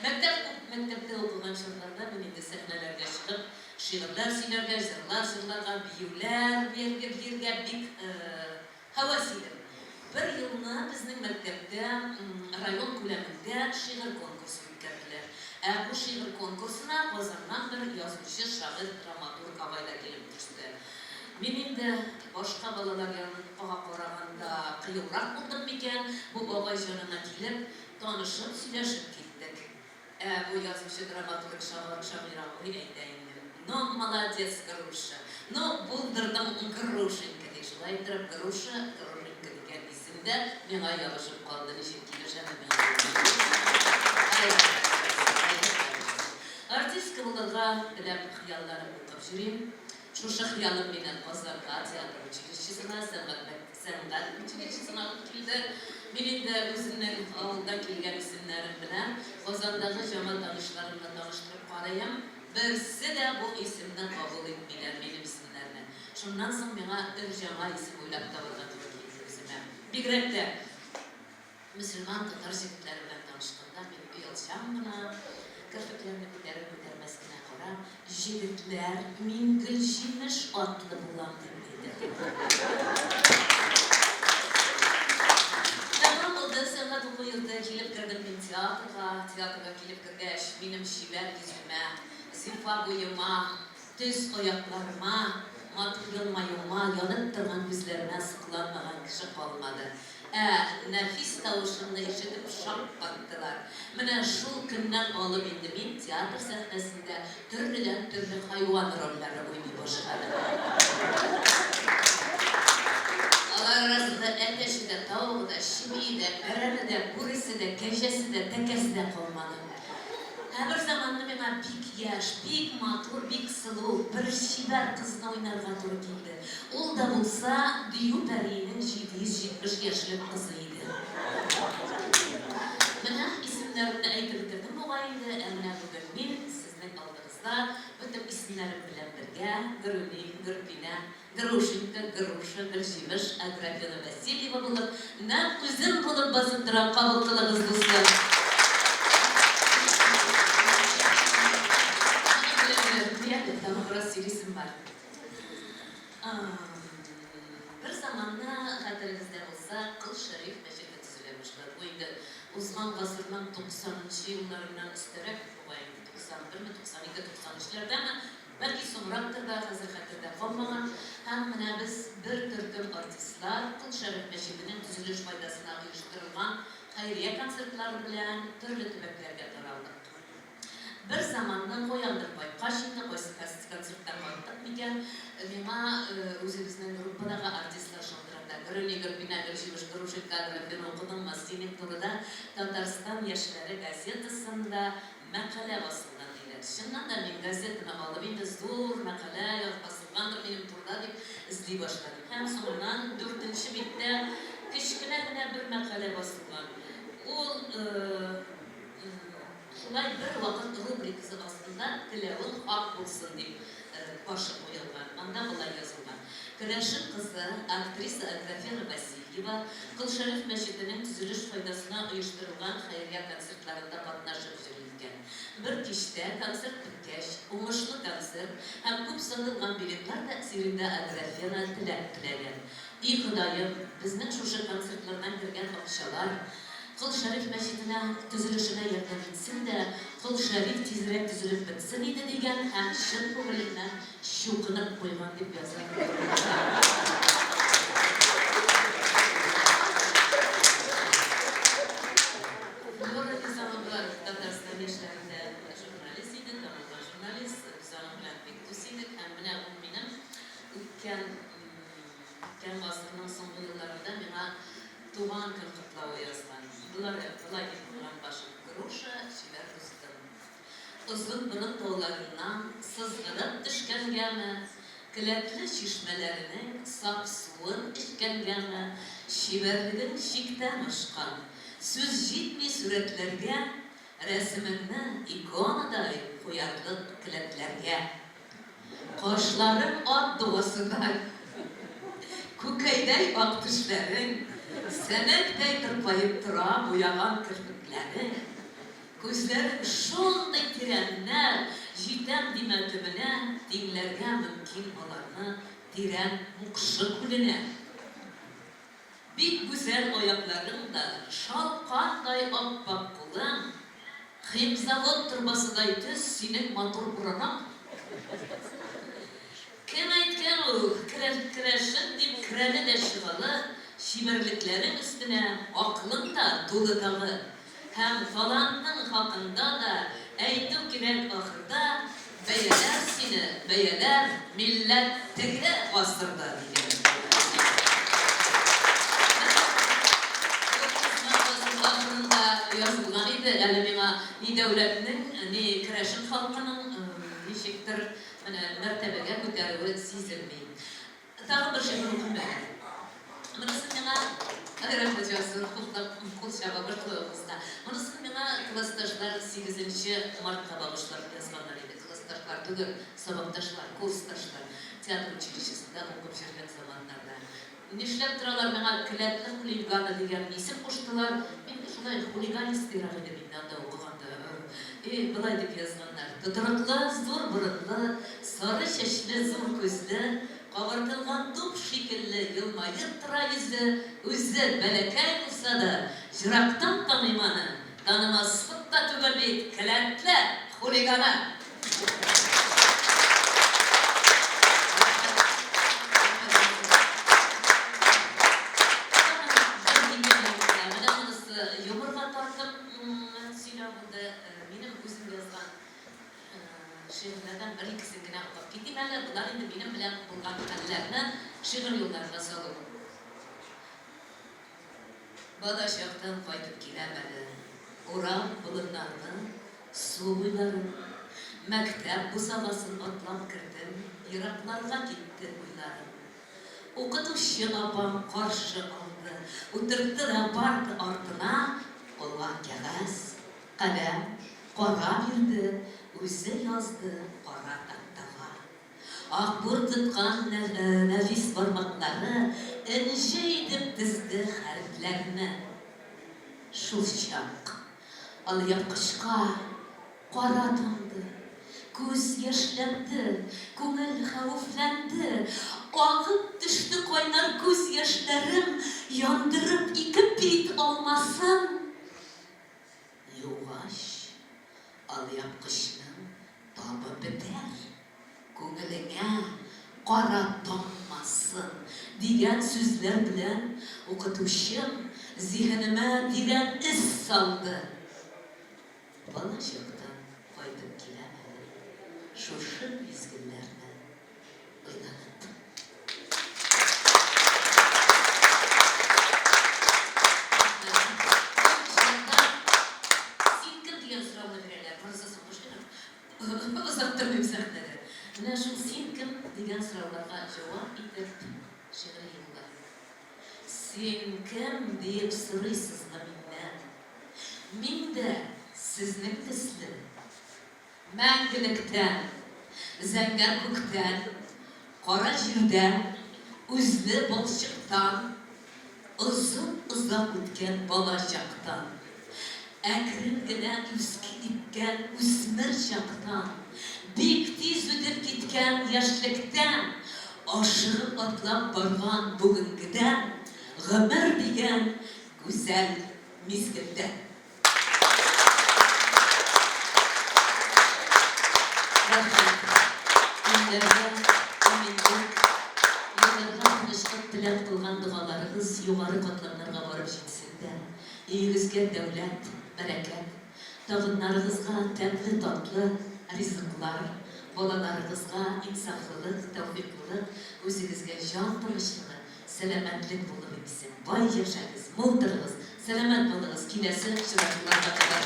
Мәктәп, мәктәптә укыган чорларда мин инде сәхнәләргә чыгып, шигырьләр сөйләргә, җырлар җырларга, биюләр биергә бик Һәвәс идем. Бер елны безнең мәктәптә район күләмендә шигырь конкурсы үткәрделәр. Ә бу шигырь конкурсына Казаннан бер язучы, шагыйрь, драматург агай да килеп төште. Мин инде башка балалар янга караганда кыюрак булдым микән, бу агай җанына килеп, танышып, сөйләшеп киттек. Ә бу язучы, драматург, шагыйрь абый әйтә инде, Ну, молодец, Груша, ну, булдырдың, Грушенька, ди. Шулай иттереп, Груша, Грушенька дигән исем дә миңа ябышып калды. Ничек килешәме миңа бу исем? Артистка булырга теләп, хыялланып укып йөрим. Шушы хыялым мине Казанга, театр училищесына, сәнгать мәк сәнгать училищесына алып килде. Мин инде үземнең авылдан килгән исемнәрем белән Казандагы җаңа танышларымны таныштырып карыйм, берсе дә бу исемне кабул итмиләр, минем исемнәрне. Шуннан соң миңа өр-җаңа исем уйлап табарга туры килде үземә. Бигрәк тә Мөселман татар җегетләре белән танышканда мин оялчан гына, керфекләрне күтәрер-күтәрмәс кенә карап, Җегетләр, мин Гөлҗимеш атлы булам, дип әйтә. Тәмам булды сәнгать уку йорты, килеп кердем мин театрга. Театрга килеп кергәч, минем чибәр йөземә, зифа буема, төз аякларыма, матур елмаюыма, янып торган күзләремә сокланмаган кеше калмады. Ә нәфис тавышымны ишетеп шаккаттылар. Менә шул көннән алып инде мин театр сәхнәсендә төрледән-төрле хайван рольләре уйный башладым. Алар арасында әтәче дә, тавыгы да, чебие дә, бәрәне дә, бүресе дә, кәҗәсе дә, тәкәсе дә калмады. Ә бер заманны миңа бик яшь, бик матур, бик сылу бер чибәр кызны уйнарга туры килде. Ул да булса Дию пәриенең 770 яшьлек кызы иде. Менә исемнәремне әйтеп бетердем бугай инде, ә менә бүген мин сезнең алдыгызда бөтен исемнәрем белән бергә, Гөрүни, Гөрпинә, Грушенька, Груша, Гөлҗимеш, Аграфена Васильева булып, нәкъ үзем булып басып торам, кабул кылыгыз, дуслар! Моның белән генә бетми әле, тагын бераз сөйлисем бар. Бер заманны, хәтерегездә булса, Кол Шәриф мәчете төзелә башлады. Бу инде узган гасырның туксанынчы елларыннан өстәрәк бугай инде, 91 ме, 92, 93 ләрдәме, Бәлки соңрактыр да, хәзер хәтердә калмаган. Һәм менә без, бер төркем артистлар, Кол Шәриф мәчетенең төзелеш файдасына оештырылган хәйрия концертлары белән төрле төбәкләргә таралдык. Бер заманны, каяндыр кайткач инде, кайсы концерттан кайттык микән, миңа үзебезнең группадагы артистлар шалтырата, Гөрүни, Гөрпинә, Гөлҗимеш, Грушенька, Аграфена укыдыңмы, синең турыда Татарстан яшьләре газетасында Мәкалә басылган, диләр. Чыннан да, мин газетаны алып, инде зур мәкалә басылгандыр минем турыда дип эзли башладым. Һәм соңыннан дүртенче биттә кечкенә генә бер мәкалә басылган. Ул шулай бервакыт рубрикасы астында Теләвең хак булсын дип башы куелган. Анда болай язылган, Керәшен кызы, актриса Аграфена Васильева Колшәриф мәчетенең төзелеш файдасына оештырылган хәйрия концертларында катнашып йөри икән. Бер кичтә, концерт беткәч, уңышлы концерт һәм күп сатылган билетлар тәэсирендә Аграфена теләк теләгән, И Ходаем, безнең шушы концертлардан кергән акчалар Кол Шәриф мәчетенә төзелешенә ярдәм итсен дә, Кол Шәриф тизрәк төзелеп бетсен иде, дигән һәм чын күңеленнән чукынып куйган, дип яза Флюра Низамова Татарстан яшьләрендә журналист иде, танылган журналист. Без аның белән бик дус идек һәм менә ул минем үткән үткән гасырның соңгы елларында миңа туган көн котлавы язган. Болар болай дип куйган башын, Груша, чибәр дустым. Озын борын тауларыннан сызгырып төшкәнгәме, Келәтле чишмәләренең саф суын эчкәнгәме, чибәрлегең чиктән ашкан. Сүз җитми сурәтләргә, рәсемеңне иконадай куярлык келәтләргә. Кашларың ат дугасыдай, күкәйдәй ак тешләрең, сәнәктәй тырпаеп тора буяган керфекләрең, Күзләрең шундый тирәннәр, җитәм димә төбенә, тиңләргә мөмкин аларны тирән Мукшы күленә. Бик гүзәл аякларың да, шалкандай ап-ак кулың, химзавод торбасыдай төз синең матур борының. Кем әйткән ул, керәшен дип керәле дә чыгалы, чибәрлекләрең өстенә акылың да тулы тагы. Һәм талантың хакында да әйтү кирәк ахырда, бәяләр сине, бәяләр, милләт теге гасырда, дигән. Бу узган гасыр ахырында язылган иде, әле миңа ни дәүләтнең, ни керәшен халкының ничектер. менә мәртәбәгә күтәрүе сизелми. Тагын бер шигырь укыйм әле. Монысын миңа рәхмәт яусын, хуплап кул чаба башлавыгызга. Монысын миңа классташлар сигезенче мартка багышлап язганнар иде. Классташлар түгел, сабакташлар, курсташлар. Театр училищесында укып йөргән заманнарда. Нишләп торалар миңа келәтле хулиганы дигән исем куштылар. Мин шулай хулиганистыйрак идем инде анда укыганда. И, болай дип язганнар, Тотрыклы, зур борынлы, сары чәчле, зур күзле, кабартылган туп шикелле елмаеп тора йөзе, үзе бәләкәй булса да, җырактан таныйм аны, танымаслык та түгел бит, келәтле хулиганы! Менә монысы юморга тартып сөйләү булды. Минем үзем язган шигырьләрдән бер-икесен генә укып китим әле. Болар инде минем белән булган хәлләрне шигырь юлларына салу. Бала чактан кайтып киләм әле. Урам, болыннарны, су буйларын, Мәктәп бусагасын атлап кердем, Еракларга китте уйларым. Укытучы апам каршы алды, Утыртты да парта артына, Кулга кәгазь, каләм, кара бирде, Үзе язды кара тактага. Акбур тоткан нәфис бармаклары Энҗе итеп тезде хәрефләрне. Шулчак алъяпкычка кара тамды, Күз яшьләнде, күңел хәвефләнде. Агып төште кайнар күз яшьләрем, Яндырып ике бит алмасын. Югач, алъяпкычның табы бетәр, күңелеңә кара таммасын, дигән сүзләр белән укытучым зиһенемә тирән эз салды. Бала чактан кайтып киләм әле шушы мизгелләрне уйланып. Син кем дигән сорауны бирәләр. Монысы соңгы шигырь. Озак тормыйм сәхнәдә. Менә шул син кем дигән сорауларга җавап итеп шигъри юллар. Син кем диеп сорыйсызмы миннән? Мин дә сезнең төсле. Мәңгелектән, зәңгәр күктән, кара җирдән, үзле балчыктан, озын-озак үткән бала чактан, әкрен генә үскиткән үсмер чактан, бик тиз үтеп киткән яшьлектән, ашыгып атлап барган бүгенгедән, гомер дигән гүзәл мизгелдән. Рәхмәт. Илләргә иминлек, елларга тынычлык теләп кылган догаларыгыз югары катламнарга барып җитсен дә, өегезгә дәүләт, бәрәкәт, табыннарыгызга тәмле-татлы ризыклар, балаларыгызга инсафлылык, тәүфыйклылык, үзегезгә җан тынычлыгы, Сәламәтлек булып итсен. Бай яшәгез, мул торыгыз, сәламәт булыгыз, киләсе очрашуларга кадәр.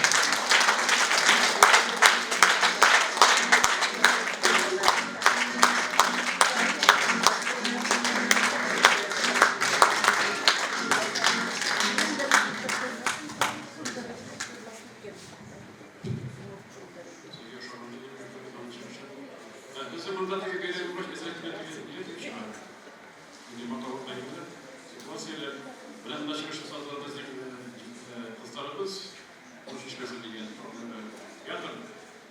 Сезгә ошаган түгел, аның чыгышы. Безнең монда теге бәйрәм булгач, әзрәк кенә теге ниләр килеп чыга. Инде матур әйберләр, ситуацияләр. Менә монда чыгыш ясадылар безнең кызларыбыз, Нур чишмәсе дигән театр.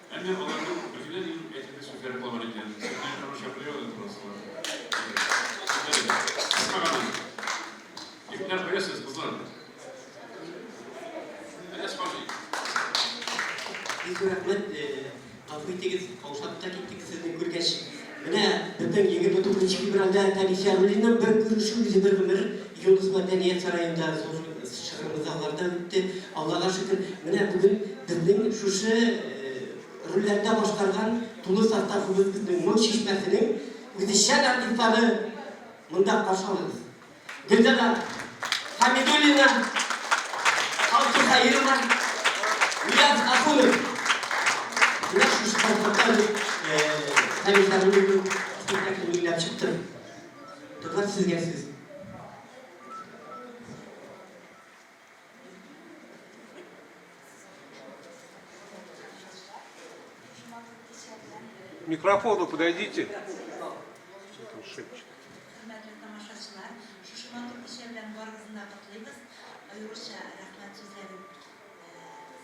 Әмма аларның бер генә дә әйтерлек сүзләре калган икән. Сәхнәгә тагын чакырыйк әле торасылар. Сүзләре кыска гына. Егетләр, кая сез, кызлар? Әнәс хаҗи. Бик зур рәхмәт. Гафу итегез, каушап та киттек сезне күргәч. Менә безнең 29 февральдә Фәнис Яруллинның бер күрешү үзе бер гомер Йолдыз мәдәният сараенда зур шыгрымлы залларда үтте. Аллага шөкер, менә бүген безнең шушы рольләрдә башкарган тулы составыбыз безнең Моң чишмәсенең үзешчән артистлары монда каршы алыгыз. Гөлзада Хәмидуллина, Алсу Хәерова, Нияз Ахунов. Менә шушы составта без Фәнис Яруллинның спектаклен уйнап чыктым. Кызлар, сезгә сүз. К микрофону подойдите. Там шепчет. Хөрмәтле тамашачылар, шушы матур кичә белән барыгызны да котлыйбыз. Аеруча рәхмәт сүзләрен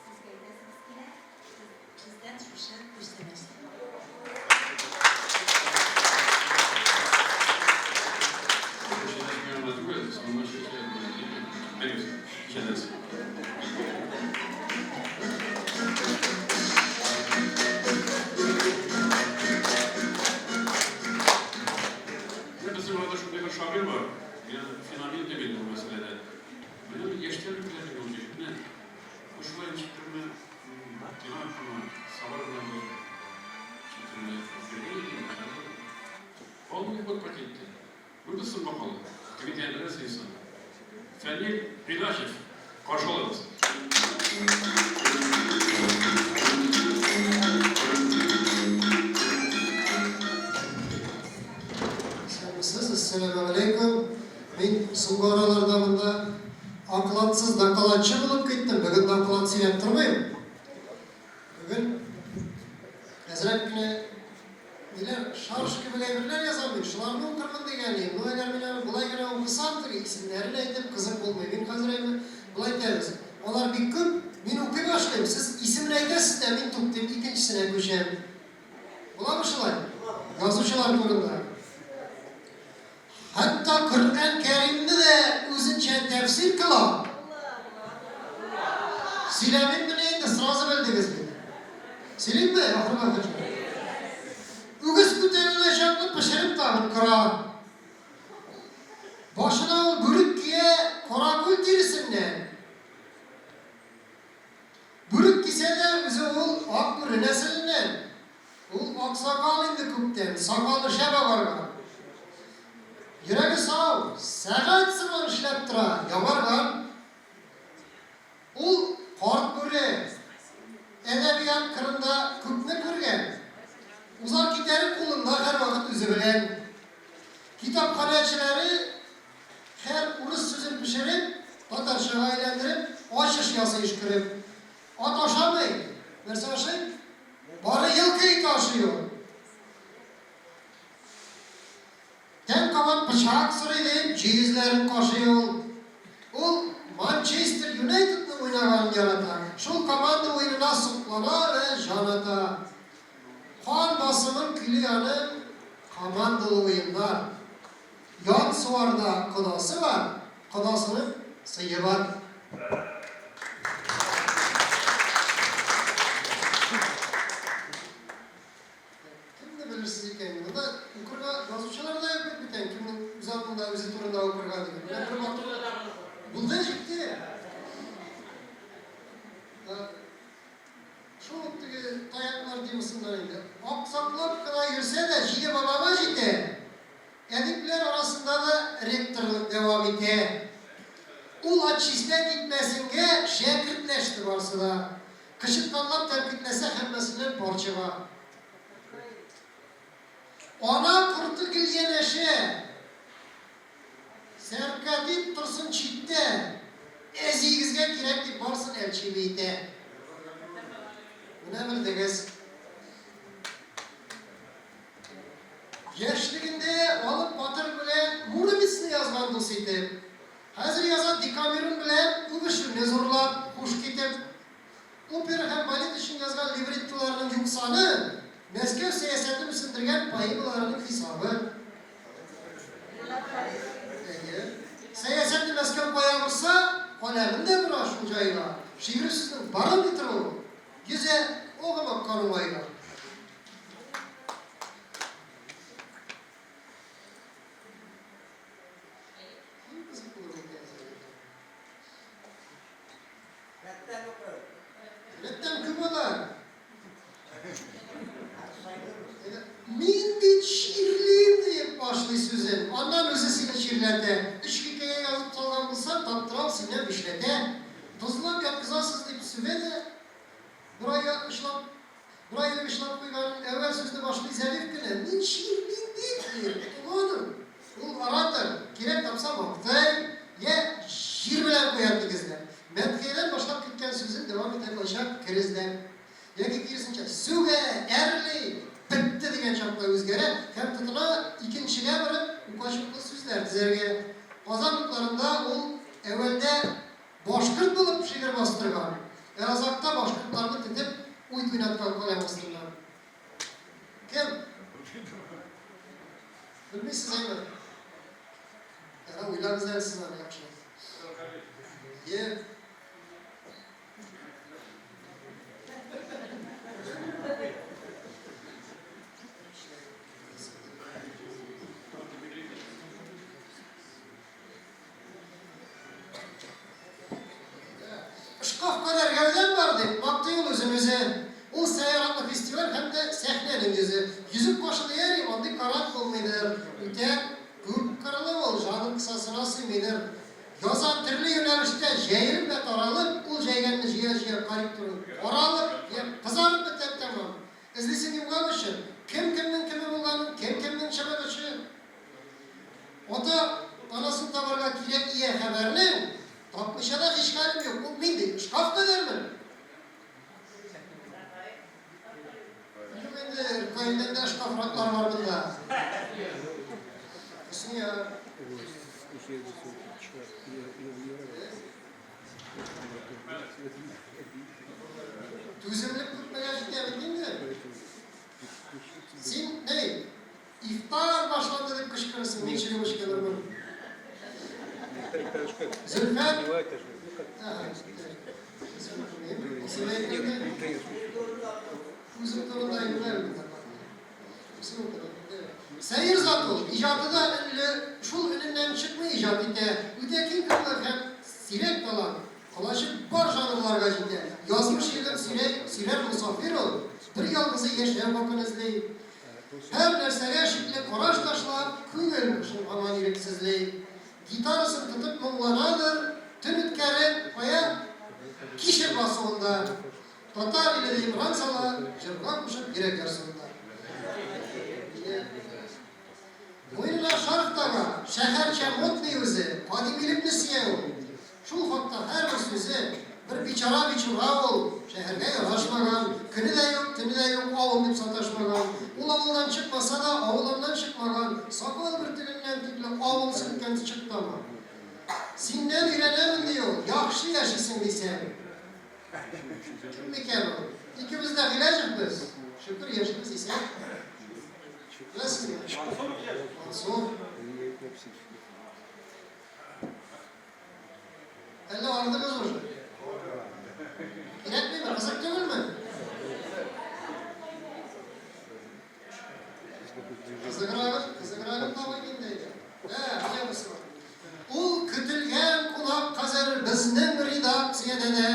сезгә әйтәсебез килә. Сез бездән шушы күчтәнәчне. Күчтәнәч миңа гына түгел, соңыннан чәчә, әйдәгез, күчтәнәч. Менә безнең арада шундый бер шагыйрь бар. Мин аны феномен дип инде бу мәсьәләдә. Менә мин яшьтән үк беләм инде ул егетне. Бу шулай ничектерме, тыйнак кына, сабыр белән булып, ничектерме йөргән иде инде, хәзер полный ходка китте. Бүген соңга кала. Кем икәнен беләсез инде. Фәнил Гыйлаҗев, каршы алыгыз. Исәнмесез, әссәламегаләйкүм. Мин соңгы араларда монда окладсыз докладчы булып киттем. Бүген доклад сөйләп тормыйм. Бүген әзрәк кенә ниләр, шарж кебек әйберләр язам мин, шуларны укырмын дигән идем. Ну, әгәр мин аны болай гына укысам, теге исемнәрен әйтеп, кызык булмый. Мин хәзер әйме, болай итәбез. Алар бик күп, мин укый башлыйм, сез исемен әйтәсез дә, мин туктыйм, икенчесенә күчәм. Буламы шулай? Язучылар турында. Хәтта Коръән Кәримне дә үзенчә тәфсир кыла. Сөйләмиммени инде, сразу белдегез бит. Сөйлимме, ахырга хәтле? Үгез күтәренә чаклы пешереп тагын кора. Башына ул бүрек кия каракүл тиресеннән. Бүрек кисә дә, үзе ул ак бүре нәселеннән. Ул аксакал инде күптән, сакалы шәп агарган. Йөрәге сау, сәгать сыман эшләп тора, яңарган. Ул карт бүре, әдәбият кырында күпне күргән. Узар китәре кулында һәрвакыт үзе белән. Китапханәчеләре һәр урыс сүзен пешереп, татарчага әйләндереп, ачыш ясый өшкереп. Ат ашамый. Нәрсә ашый? Бары елкы ите ашый ул. Тән кабат пычак сорый дип, җигезләрен кашый ул. Ул Манчестер Юнайтедның уйнаганын ярата. Шул команда уенына соклана вә җан ата. Кан басымын көйли аның командалы уеннар. Ян Суарда кодасы бар, кодасының сые бар. Кемне белерсез икән? Монда укырга язучылар да юк бит бүтән, кемнең үз алдында үзе турында укырга дигән. Менә бер матур булды, җитте. Шул ук теге таяклар темасыннан инде. Аксаклап кына йөрсә дә, җиде бабага җитә. Әдипләр арасында да ректорлык дәвам итә. Ул отчислять итмәсенгә шәкертләште барсы да. Кычытканлап тәнкыйтьләсә һәммәсеннән пар чыга. Ана корты гел янәшә. Сәркатип торсын читтә. Әзиегезгә кирәк дип барсын әлчи биетә. Менә белдегез. Яшьлегендә Алып батыр белән Муромецны язган дус итеп. Хәзер яза Декамерон белән үбешүне зурлап, хуш китеп. Опера һәм балет өчен язган либреттоларының юк саны, Мәскәү сәясәтен үсендергән поэмаларының хисабы. Әйе. Сәясәтне Мәскәү кая борса, каләмен дә бора шул җайга. Шигъри сүзнең барометры ул, йөзә огым аккан уңайга. Рәттән укы. Рәттән күп алар. Мин бит чирлим, диеп башлый сүзен. Аннан үзе сине чирләтә. Өч хикәя язып салган булсаң, таптыра ул синнән бишләтә. Тозлап яткызасыз дип сүгә дә, бер ай очлап, бер ай элек очлап куйган әүвәл сүзне башлый зәгыйфь кенә. чирлим бит, ди, туганым. Ул оратор, кирәк тапса мактый, йә җир белән куя тигезләп. Мәдхиядән башлап киткән сүзен дәвам итә кайчак кер эзләп. Яки киресенчә, сүгә, әрли, бетте дигән чакта үзгәрә һәм тотына икенчегә борып, укачыклы сүзләр тезәргә. Казан утларында ул әүвәлдә башкорт булып шигырь бастырган, ә азакта башкортларны тетеп уйт уйнаткан каләм астыннан. Кем? Белмисез әйме? Әгә уйлагыз әле сез аны яхшылап. Е. Шкаф кадәр гәүдәм бар, дип мактый ул үзен үзе. Ул Сәяр атлы фестиваль һәм дә сәхнәнең йөзе. Йөзек кашы дияри, андый карак булмыйдыр. Үтә күпкырлы ул, жанр кысасына сыймыйдыр. Яза төрле юнәлештә җәелеп вә таралып, ул җәйгәнне җыя-җыя корректорын каралып, йә кызарып бетә тәмам. Эзлисең йомгак өчен, кем кемнең кеме булганын, кем кемнең чыбык очы. Ата анасын табарга кирәк ия хәбәрнең, тапмыйча да һич хәлем юк, ул мин ди, шкаф кадәрмен. Юк инде, Ркаилдән дә шкафраклар бар монда. Хөсния. Түземлек күпмегә җитә бит инде. Син, ни, ифтар башланды дип кычкырырсың, мин чыгып ычкынырмын. Зөлфәт. Үзем турында әйтмәм. Сәер зат ул, иҗаты да өнле, шул өненнән чыкмый иҗат итә. Үтә киң кырлы һәм сирәк талант, колачы бар жанрларга җитә. Язмыш йөген сөйрәй, сөйрәр мосафир ул, бер ялгызы яшәү хакын эзли. Һәр нәрсәгә шикле караш ташлап, күңел кошын һаман ирексезли. Гитарасын тотып моңланадыр, төн үткәреп, кая? Кишер басуында. Татар иле диеп ран сала, җырга кушып йөрәк ярсуында. Муенына шарф тага, шәһәрчә модный үзе, кадимилекне сөя ул. Шул хакта һәрбер сүзе, бер бичара бичура ул, шәһәргә ярашмаган, көне дә юк, төне дә юк, авыл дип саташмаган. Ул авылдан чыкмаса да, авыл аннан чыкмаган, сакал бөртегеннән тикле авыл селккән чыктамы? Синнән өйрәнәмен, ди ул, яхшы яшисең дисәң. Кем микән ул? Икебез дә Гыйләҗев без. Шөкер, яшибез исән. Беләсезме? Мансур. Әллә ардыгыз уже? Кирәкмиме? Кызык түгелме? Кызыграгын, кызыграгын табыйм инде әйдә. Ә, менә бусы бар. Ул көтелгән кунак хәзер безнең редакциядә дә.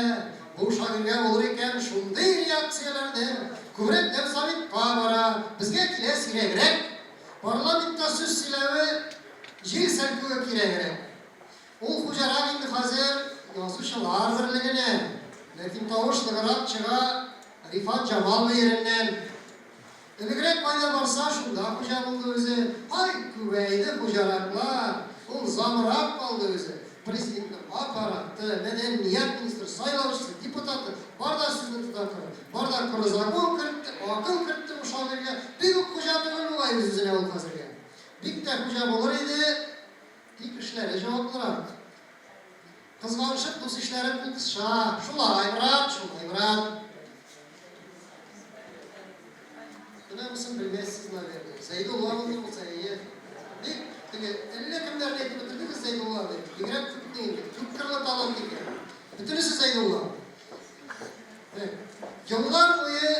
Бу шагыйрьгә булыр икән шундый реакцияләрдә. Күбрәк Дәүсоветка бара, безгә килә сирәгрәк. Парламентта сүз сөйләве, җир селкүе кирәгрәк. Ул хуҗарак инде хәзер Язучылар берлегенә. Ләкин тавыш ныграк чыга Рифат Җамал бөереннән. Элегрәк кайда барса, шунда хуҗа булды үзе. Һай, күбәйде хуҗараклар! Ул замрак калды үзе. Президентның аппараты, мәдәният министры, сайлаучысы, депутаты, бар да сүзне тота коры. Бар да коры закон кертте, акыл кертте бу шагыйрьгә. Бик үк хуҗа түгел бугай үз-үзенә ул хәзергә. Бик тә хуҗа булыр иде, тик эшләре җаваплырак. Кызганышып дус-ишләре кул кысыша. Шулай, брат, шулай, брат. Менә монысын белмәссез, наверное. Зәйдулла булды булса, әйе. Бик теге әллә кемнәрне әйтеп бетердегез Зәйдулла дип. Бигрәк күпне инде. Күпкырлы талант икән. Бөтенесе Зәйдулла. Еллар буе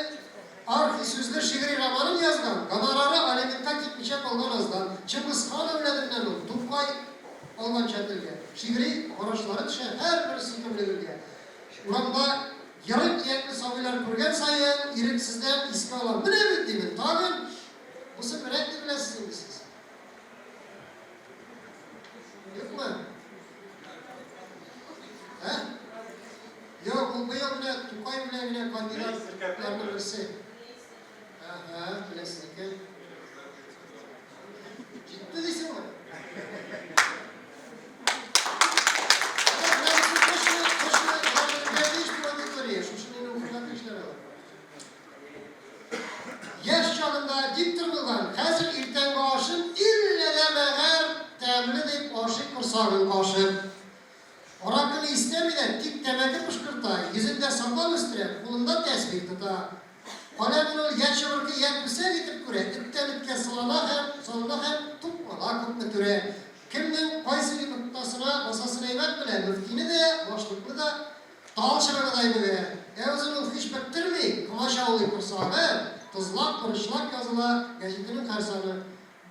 Архи сүзле шигъри романын язган, гонорары алиментка китмичә калган аздан, Чыңгызхан әүладеннән ул, Тукай алганча телгә, шигъри карашлары төшә һәрбер сөйкемле гөлгә. Урамда ерык иякле сабыйлар күргән саен, ирексездән искә алам, менә бит, димен, тагын! Бусын вряд ли беләсез инде сез. Юкмы? Ә? Юк, ул быел менә Тукай бүләгенә кандидатларның берсе. Әһә, беләсез икән. булган, хәзер иртәнге ашын иллә дә мәгәр тәмле дип ашый корсагын кашып. Аракыны иснәми дә, тик тәмәке пошкырта, йөзендә сакал үстерә, кулында тәсбих тота. Каләмен ул йә чыбыркы, йә күсәк итеп күрә, эттән эткә сылана һәм салына һәм тукмала күпме түрә. Кемнең кайсы ноктасына басасын әйбәт белә, мөфтине дә, башлыкны да тал чыбыгыдай бөгә. Ә үзен ул һич беттерми, комачаулый корсагы, тозлап, борычлап языла гәҗитенең һәр саны.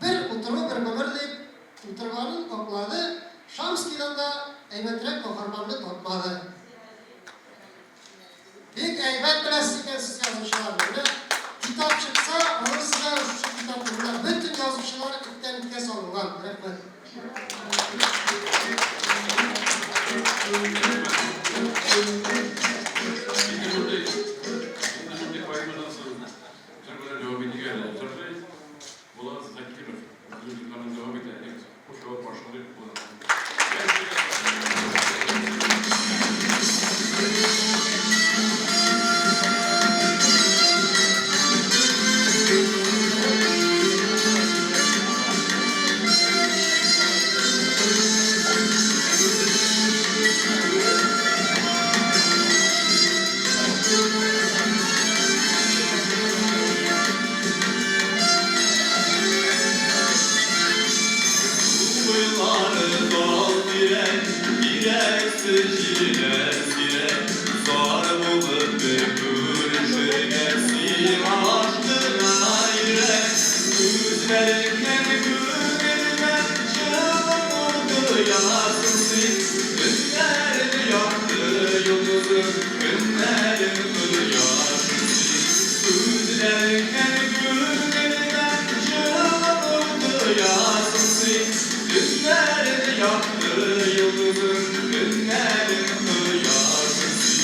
Бер утыру бер гомер дип, утырганын аклады, Шамскийдан да әйбәтрәк каһарманны тапмады. Бик әйбәт беләсез икән сез язучыларны. Менә китап чыкса, алырсыз да шушы китапны. Менә бөтен язучылар эттән эткә салынган. Рәхмәт. Инде мондый, инде мондый поэмадан соң җыр белән җавап итергә әле җырлый. Булат Закиров үзенең җырларын дәвам итә. Әйдәгез, хуш җавап каршылыйк Булатны. Су буйлары тал тирәк, Тирәксез җиләк сирәк, Зар булып бер күрешергә Сиңа ашкына йөрәк. Күзләреңнән күңелемә Җылы нур коясың син, Төннәрем якты йолдызым, Көннәрем кояшым син. Күзләреңнән күңелемә Җылы нур коясың син, Төннәрем якты йолдызым, Көннәрем кояшым син.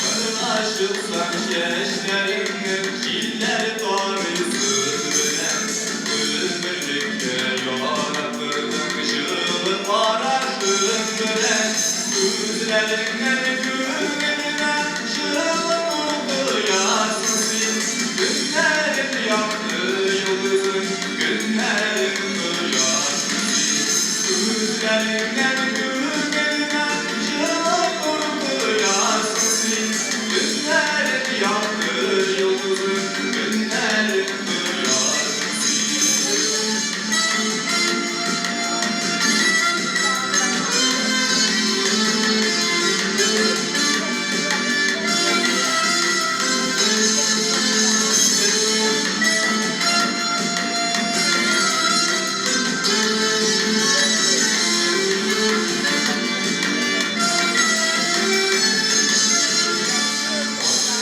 Кырга чыксаң чәчләреңне Җилләр тарый сүз белән. Гомерлеккә яраттырдың Җылы карашың белән. Күзләреңнән күңелемә Җылы нур коясың син. Көннәрем якты йолдызым, Көннәрем кояшым син. Күзләреңнән күңелемә Җылы нур коясың син. Көннәрем якты йолдызым, Көннәрем кояшым син.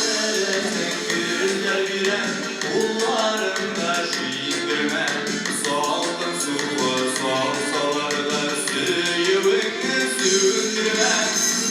Бәрәсең көзләр бирәм, Кулларымда җиткермә. Салкын суга салсалар да, Сөюеңне сүндермә.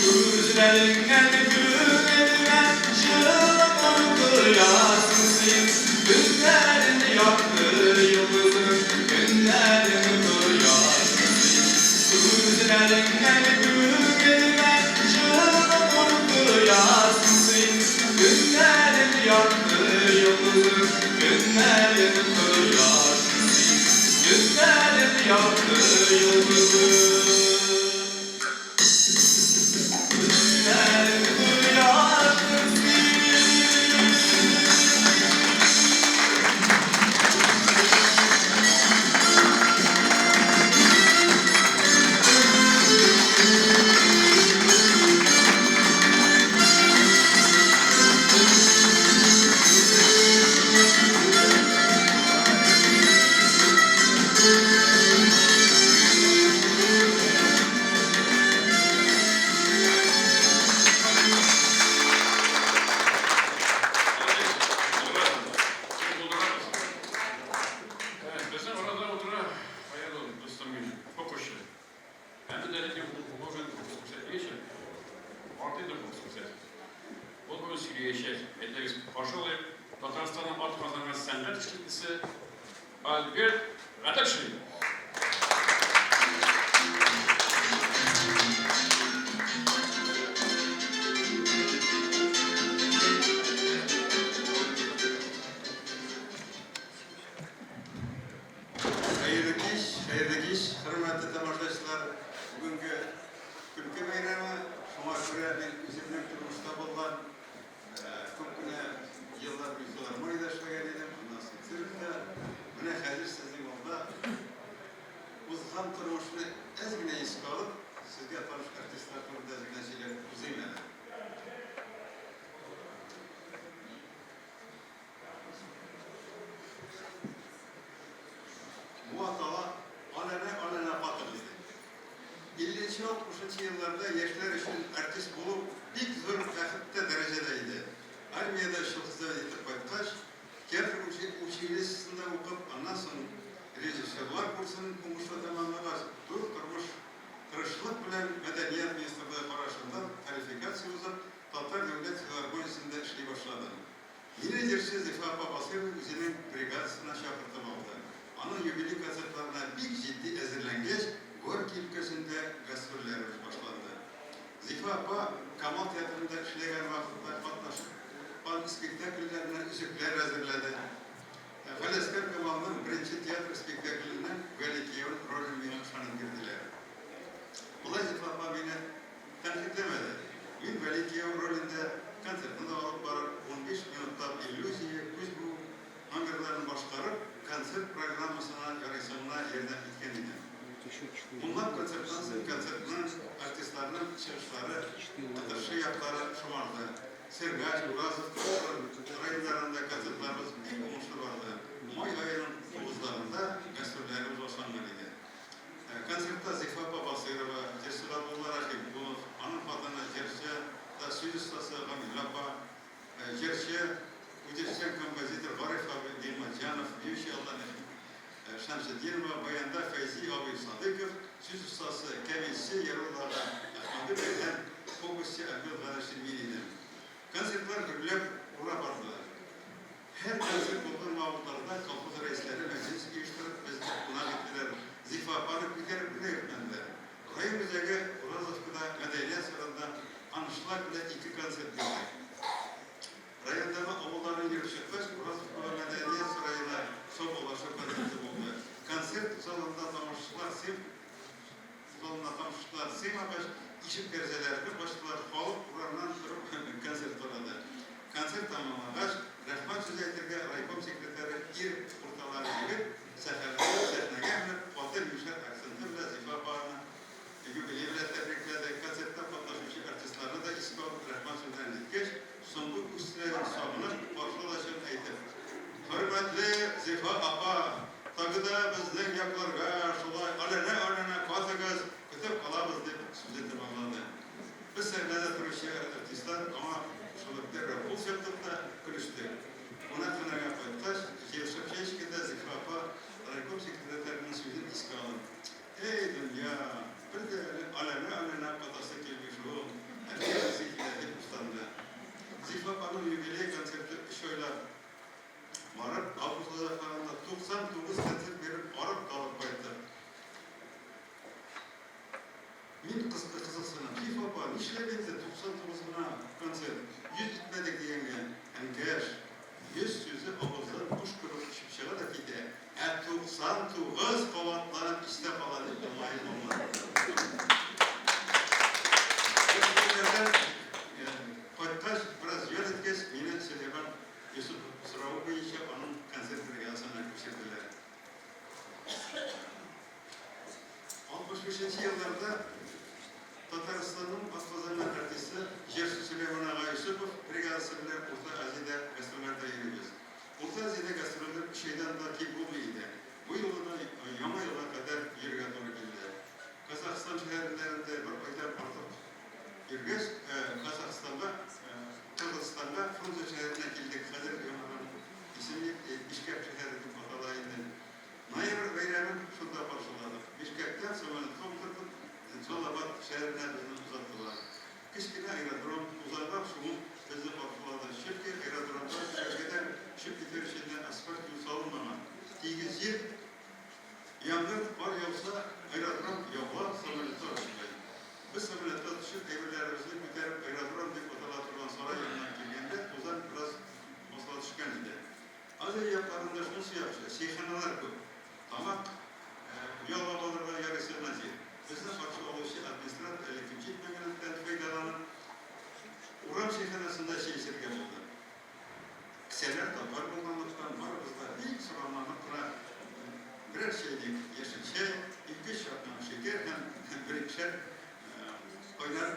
Күзләреңнән күңелемә Җылы нур коясың син. Көннәрем якты йолдызым, Көннәрем кояшым син. Күзләреңнән күңелемә Җылы нур коясың син. Көннәрем якты йолдызым, Көннәрем кояшым син. Көннәрем якты йолдызым, Көннәрем кояшым син. Безнең арада утыра Хаял дустым минем, фокусчы. Ә менә ләкин ул бүген фокус күрсәтмәячәк. Артык да фокус күрсәтә. Ул бүген сөйләячәк. Әйдәгез, каршы алыйк Татарстанның атказанган сәнгать эшлеклесе Альберт Гаделшин. бәйрәме, шуңа күрә мин үземнең тормышта булган күп кенә еллар мин филармониядә эшләгән идем, аннан соң циркта. Менә хәзер сезнең алда узган тормышны әз генә искә алып, сезгә таныш артистлар турында әз генә сөйләп узыйм әле. Бу атала Аләнә-аләнә катыгыз дип. Илленче-алтмышынчы елларда яшьләр өчен артист булу бик зур бәхет тә, дәрәҗә дә иде. Армиядә өч ел хезмәт итеп кайткач, театр училищесында укып, аннан соң режиссерлар курсын уңышлы тәмамлагач, зур тормыш тырышлык белән Мәдәният министрлыгы карашында квалификация узып, Татар дәүләт филармониясендә эшли башладым. Мине җырчы Зифа апа Басыйрова үзенең бригадасына чакыртып алды. Аның юбилей концертларына бик җитди әзерләнгәч, Горький өлкәсендә гастрольләребез башланды. Зифа апа Камал театрында эшләгән вакытта катнашкан спектакльләренә өзекләр әзерләде. Галиәсгар Камалның беренче театр спектакленнән Вәли киявен ролен миңа ышанып бирделәр. Болай Зифа апа мине Тәнкыйтьләмәде. Мин Вәли кияү ролендә концертны да алып барып, 15 минутлап иллюзия, күз буу номерларын башкарып, концерт программасына ярыйсы гына ярдәм иткән идем. Унлап концерттан соң концертның, артистларның чыгышлары, кытыршы яклары шомарды. Сергач, Уразовка районнарында концертларыбыз бик уңышлы барды. Май аеның тугызларында гастрольләребез башланган иде. Концертта Зифа апа Басыйрова, җырчы Габдулла Рәхимкулов, аның хатыны җырчы да сүз остасы Гамилә апа, җырчы, үзешчән композитор Гариф абый Нигъмәтҗанов, биюче Алла Шәмсетдинова, баянда Фәйзи абый Садыйков, сүз остасы, кәмитче Ярулла ага Әхмәдуллин һәм фокусчы Альберт Гадәшин мин идем. Концертлар гөрләп ура барды. Һәр концерт булган авылларда колхоз рәисләре мәҗлес оештырып, безне кунак иттеләр, Зифа апаны күтәреп кенә йөртмәделәр. Район үзәге Уразовкада мәдәният сараенда аншлаг белән ике концерт бирдек. Райондагы авылларны йөреп чыккач, Уразовкада мәдәният сараена саубуллашу концерты булды. Концерт залында тамашачылар сыйм Залына тамашачылар сыймагач, ишек-тәрәзәләрне ачтылар, халык урамнан торып концерт карады. Концерт тәмамлангач, рәхмәт сүзе әйтергә райком секретаре ир урталары егет Сәхәбиев сәхнәгә менеп, каты мишәр акценты белән Зифа апаны юбилей белән тәбрикләде, концертта катнашучы артистларны да искә алып, рәхмәт сүзләрен әйткәч, соңгы үз теләген сагынып, каршы алачагын әйтеп, Хөрмәтле Зифа апа, тагы да безнең якларга шулай аләнә-аләнә катыгыз, көтеп калабыз, дип сүзен тәмамлады. Без сәхнәдә торучы артистлар аңа кушылып дәррәү кул чаптык та, көлештек. Кунакханәгә кайткач, җыелышып чәй эчкәндә Зифа апа райком секретаренең сүзен искә алып, Әй, дөнья, бер дә әле аләнә-аләнә катасы килми шул, әле яшисе килә, дип уфтанды. Зифа апаның юбилей концерты өч айлап барып, август азакларында 99 концерт биреп, арып-талып кайттык. Мин кызыксынып, Зифа апа, нишләп инде 99 гына концерт, 100 итмәдек дигәнгә, әнкәш, 100 сүзе авыздан кош кебек очып чыга да китә, ә 99 кабатланып истә кала, дип елмаеп аңлатты.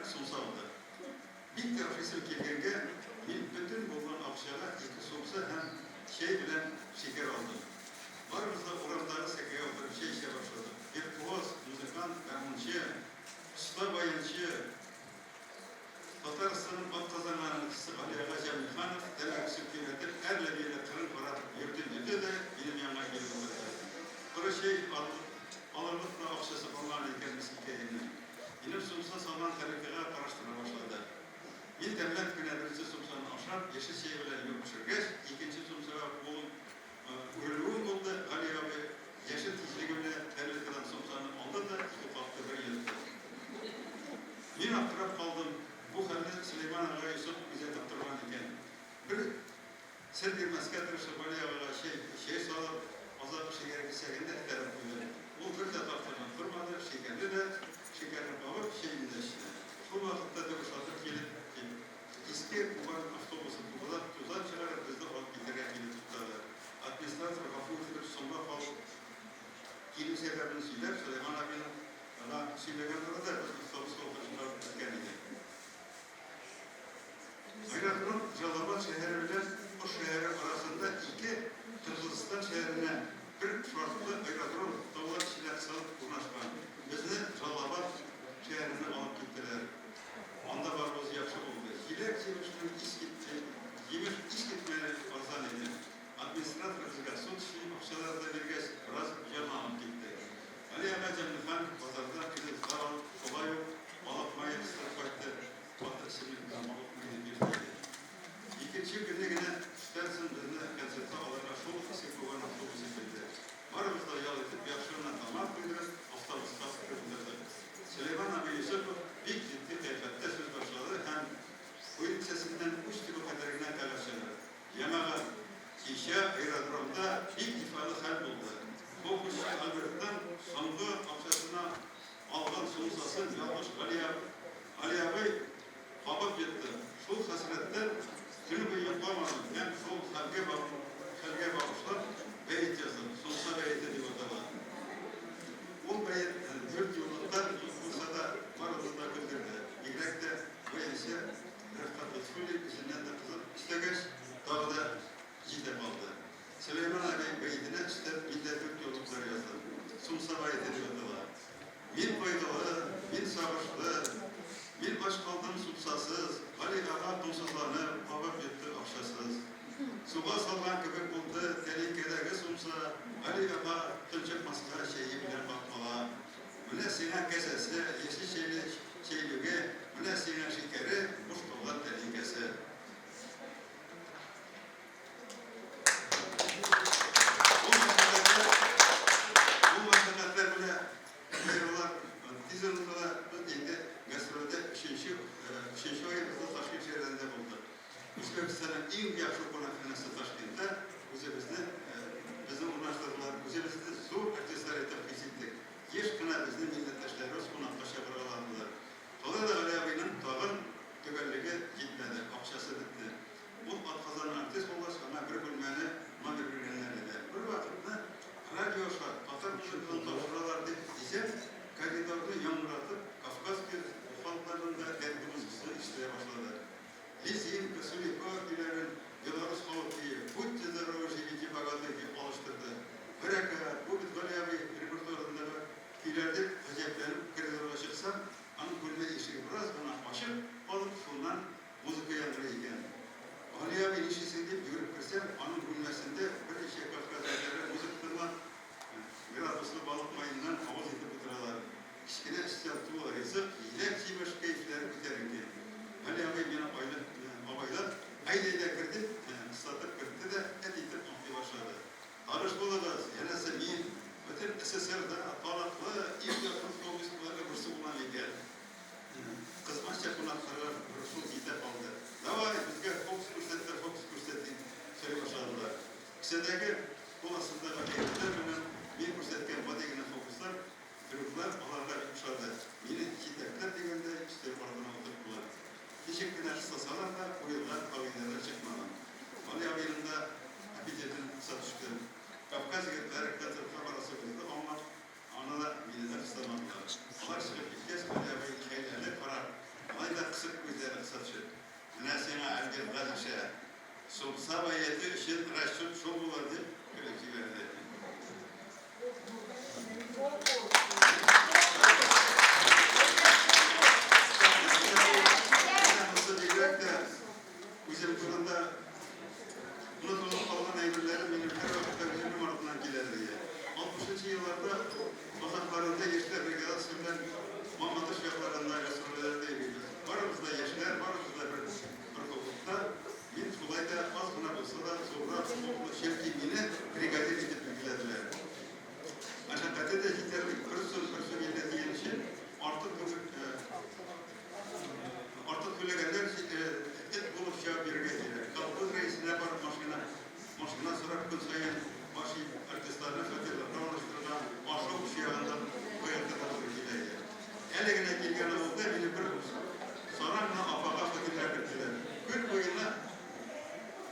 сумса алдык. Бик тә ашыйсым килгәнгә, мин бөтен булган акчага ике сумса һәм чәй белән шикәр алдым. Барыбыз да урамдагы сәкегә утырып чәй эчә башладык. Виртуоз, музыкант, гармунчы, оста баянчы, Татарстанның атказанган артисты Гали ага Җәмлиханов тәмәкесен көйрәтеп, әрле-бирле кырын карап йөрде-йөрде дә, минем янга килеп утырды. Коры чәй алырлык та акчасы калмаган икән мескенкәемнең. Минем сумса салган тәлинкәгә караштыра башлады. Мин тәмләп кенә беренче сумсаны ашап, яшел чәй белән юып төшергәч, икенче сумсага кулым үрелүем булды, Гали абый яшен тизлеге белән тәлинкәдән сумсаны алды да ике капты бер йотты. Мин аптырап калдым, бу хәлне Сөләйман ага Йосыпов күзәтеп торган икән. Бер сер бирмәскә тырышып, Гали агага чәй чәй салып, азак шикәр кисәген дә этәреп куйдым. Ул бер дә тартынып тормады, шикәрне дә, шикәрне кабып, чәйне дә эчте. Шул вакытта дөбершатып килеп, Иске Кубань автобусы тузан тузан чыгарып, безне алып китәргә килеп туктады. Администратор гафу үтенеп, соңга калып килү сәбәбен сөйләп, Сөләйман абыйның га сөйләгән арада без автобуска утырып чыгып киткән идек. Аэродром Җаллабад шәһәре белән Ош шәһәре арасында ике Кыргызстан шәһәренә бер шартлы аэродром таулар эченә кысылып урнашкан. Безне Җаллабад шәһәренә алып киттеләр. Анда барыбыз яхшы булды. Җиләк-җимешнең искитте, җимеш искитмәле арзан иде. Администратор безгә суточный акчалар да биргәч, бераз җанланып киттек. Гали ага Җәмлехан базардан ризыклар алып, шулай ук балык мае кыстырып кайтты, каты эчемлек белән балык мае дип йөртә иде. Икенче көнне генә төштән соң безне концертка алырга шул ук Иске Кубан автобусы килде. Барыбыз да ял итеп, яхшы гына тамак туйдырып, автобуска кереп утырдык. Сөләйман абый Йосыпов бик җитди кыяфәттә сүз башлады һәм куен кесәсеннән уч төбе кадәр генә кәгазь чыгарып, Җәмәгать, кичә аэродромда бик җифалы хәл булды. Фокусчы Альберттан соңгы акчасына алган сумсасын ялгыш Гали абый кабып йотты. Шул хәсрәттән төне буе йокламадым һәм шул хәлгә хәлгә багышлап бәет яздым. Сумса бәете дип атала. Ул бәет дүрт юллыктан булса да, барыбызны да көлдерде. Бигрәк тә баянчы Рәфкать Лотфуллин үзеннән дә кызык өстәгәч, тагы да җитә калды. Сөләйман абый бәетенә өстәп мин дә дүрт юллыклар яздым. Сумса бәете дип атала. Мин кайгылы, мин сагышлы, Мин ач калдым сумсасыз, Гали ага комсызланып, Кабып йотты акчасыз. Суга салган кебек булды Тәлинкәдәге сумса, Гали ага тончыкмаска Чәе белән ваткала. Менә сиңа кәсәсе, Яшел чәйле чәйлеге, Менә сиңа шикәре, Буш калган тәлинкәсе. Бу мәшәкатьләр белән кайгылар тиз онытыла. Без инде гастрольдә өченче өченче аебызда Ташкент шәһәрендә булдык. Үзбәкстанның иң яхшы кунакханәсе Ташкентта үзебезне безне урнаштырдылар. Үзебезне зур артистлар итеп хис иттек. Еш кына безне милләттәшләребез кунакка чакыргаладылар. Шулай да Гали абыйның тагын төгәллеге җитмәде, акчасы бетте. Ул атказанган артист булгач, аңа бер бүлмәле номер биргәннәр иде. Бервакытны радио аша татар музыкасын тапшыралар дип дисәм, коридорны яңгыратып, Кавказ халыкларының да дәртле музыкасы ишетелә башлады. Лезгинка, Сулико көйләрен белорус халык көе Будьте здоровы, живите богато дип алыштырды. Бәрәкәт, бу бит Гали абый репертуарындагы көйләр дип гаҗәпләндек.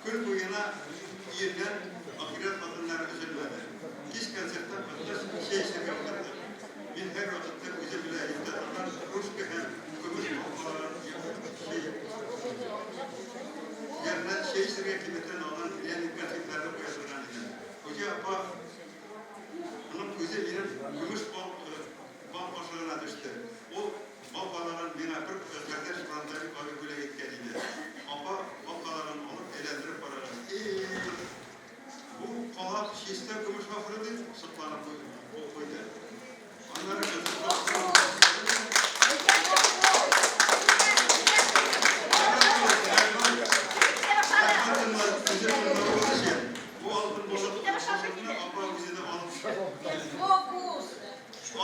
Көн буена өемнән ахирәт хатыннары өзелмәде. Кич концерттан кайткач, чәй эчәргә утырдык. Мин һәрвакытта үзем белән йөртә торган кружка һәм көмеш алкаларын чәй янына чәй эчәргә кибеттән алган пряник конфетларны куя торган идем. Хуҗа апа аның күзе минем көмеш бал бал кашыгына төште. Ул бал калагын миңа бер кардәш фронтовик абый бүләк иткән иде. Апа бал калагын алып әйләндереп карагач, И-и-и, бу калак чиста көмеш ахры, дип сокланып куйды. Аннары Бу алтын балык кашыкны апа үзе дә алып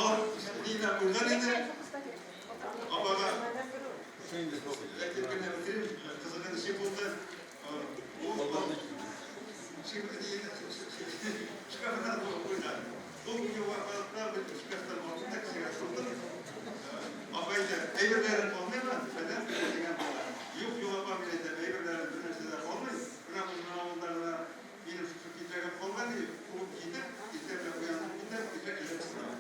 Алып нидә куйган иде. Апага әйтеп кенә бетерим, кызыгы ничек булды? Ул шкафына куйган. Ул вакытта бер шкафтан алдым да кесәгә салдым. Апа әйтә, әйберләрен калмыймы? Фәлән дигән була. Юк, юк, апа, мин әйтәм, әйберләрем бер нәрсә дә калмый. Менә безнең авылда гына минем шушы китәгем калган, ди, куып җитеп, иртә белән уянып китәм, китәк эзләп чыгам.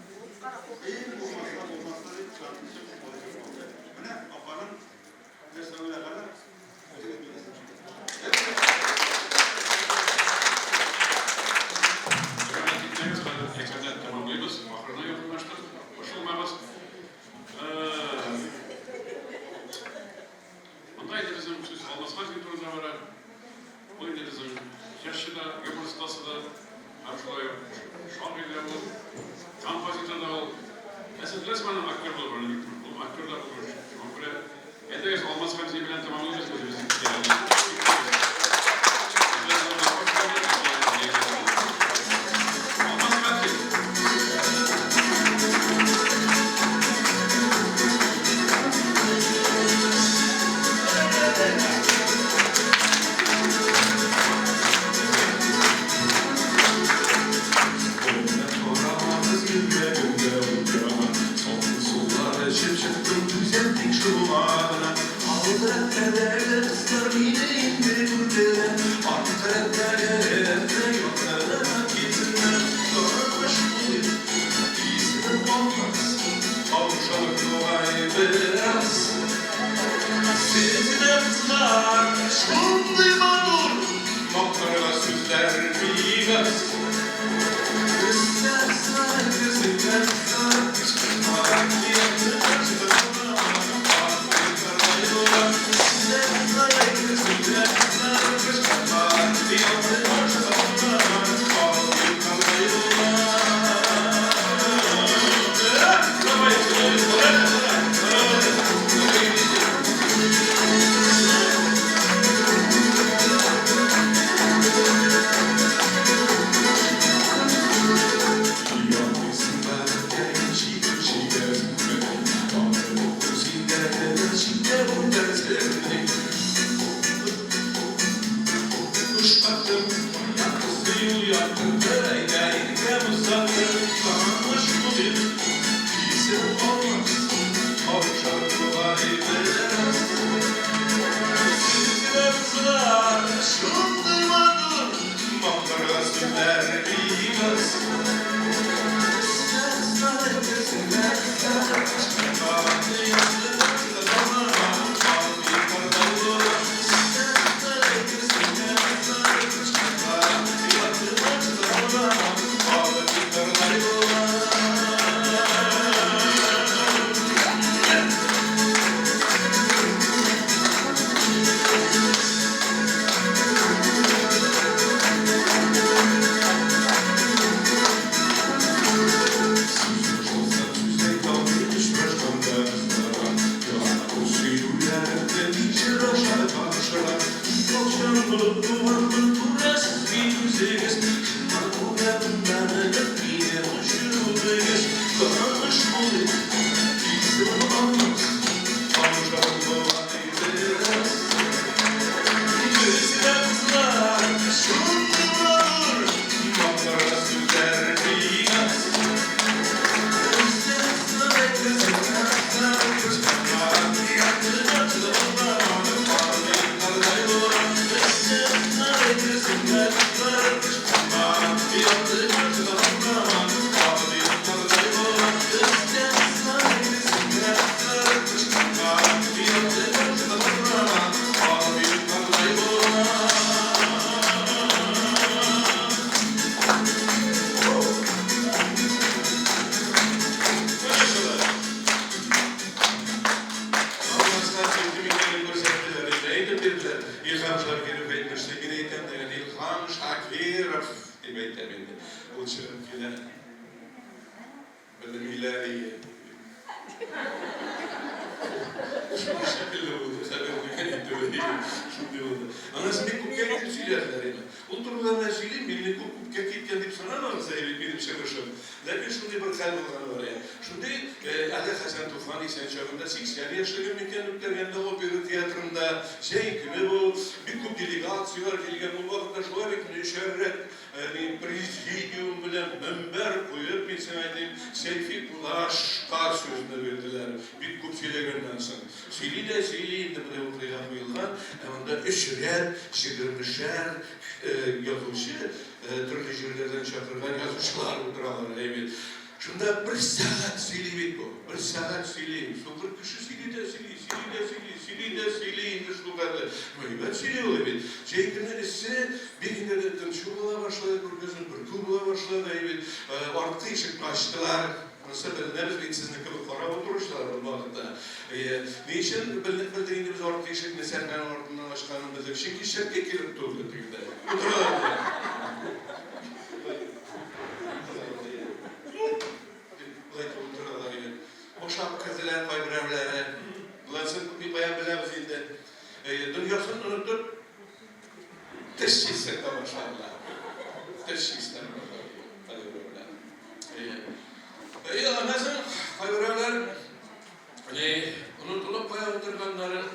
И, булмаса, булмаса, дип, чатын чыгып калып калды. Менә апаның нәрсә уйлаганы үзегез беләсез. Рәхмәт итмәгез, хәзер әкренләп тәмамлыйбыз, ахырына якынлаштык, борчылмагыз. Монда инде безнең сүз Алмаз Хазин турында бара. Ул инде безнең җырчы да, юмор остасы да, һәм шулай ук шагыйрь дә ул, композитор да ул. Ә сез беләсезме аның актер булуын, юкмы? Ул актер да булган. Шуңа күрә, әйдәгез, Алмаз Хәмзин белән тәмамлыйбыз үзебезнең кичәне. Алмаз Хәмзин. Шакиров әйтмешли, мин әйтәм дигән Илһам Шакиров дип әйтәм инде. Ул чыгып килә. Белмиләр ие. Шундый шикелле булды, хәбәр дигән инде. Шундый булды. Анысы бик күпкә итеп сөйләделәр инде. Ул турыда менә сөйлим, мине күп күпкә киткән дип санамагыз әле минем чыгышым. Ләкин шундый бер хәл булганы бар иде. Шундый, әле Хәсән Туфан исән чагында, 80 яшьлеген микән үткәргәндә опера театрында, җәй көне бу, бик күп делегацияләр килгән, ул вакытта шулай бит өчәр рәт Әни президиум белән мөнбәр куеп, мин сиңа әйтим, Сәйфи Кудашка сүзне бирделәр, бик күп сөйләгәннән соң. Сөйли дә сөйли, инде менә укыйга куелган, ә монда өч рәт, җегермешәр язучы, төрле җирләрдән чакырган язучылар утыралар, әй бит. Шунда бер сәгать сөйли бит бу, бер сәгать сөйли. Сукыр кеше сөйли дә сөйли, сөйли дә сөйли, сөйли дә сөйли инде шулкадәр. Ну, әйбәт сөйли ул бит. Җәй көне эссе, бик инде тынчу була башлады, күргәзмә бөркү була башлады, әй бит. Арткы ишекне ачтылар. Монысы беленәбез бит, сезнең кебек карап утыручылар ул вакытта. Әйе. Ни өчен белдек инде без арткы ишекне сәхнәнең артыннан ачканын белдек. Чөнки черки килеп тулды тегендә. Утыралар. Дип болай утыралар иде. Ашап керделәр кайберәүләре. Боларсын күпме каян беләбез инде. Дөньясын онытып, теш чистарта башладылар. Теш чистарта башладылар кайберәүләр. Әйе, аннан соң кайберәүләр онытылып кая утырганнарын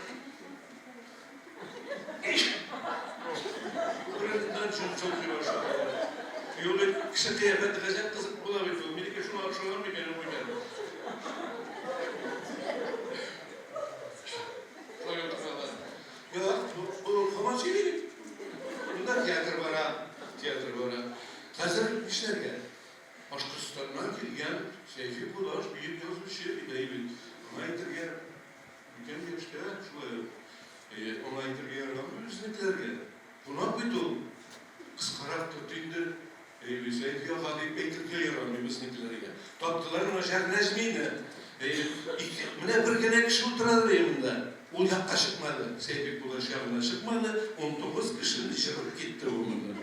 Күкрәгеннән чын-чын башладылар. Юк бит, кеше кыяфәте гаҗәп кызык була бит ул. Минеке шуңа охшаган микән, юк микән? Шулай утыралар. Юк, бу һаман сөйли бит. Монда театр бара, театр бара. Хәзер нишләргә? Башкортстаннан килгән Сәйфи Кудаш, бөек язучы, әй бит. Аңа әйтергә Өлкән яшьтә шулай ук. Әйе, аңа әйтергә ярамый безнекеләргә. Кунак бит ул. Кыскарак тот инде. Әйе, Сәйфи ага дип әйтергә ярамый безнекеләргә. Таптылар Наҗар Нәҗмине. Әйе, ике, менә бер генә кеше утырадыр әйе монда. Ул якка чыкмады. Сәйфи Кудаш ягына чыкмады. 19 кешене чыгып китте ул моннан.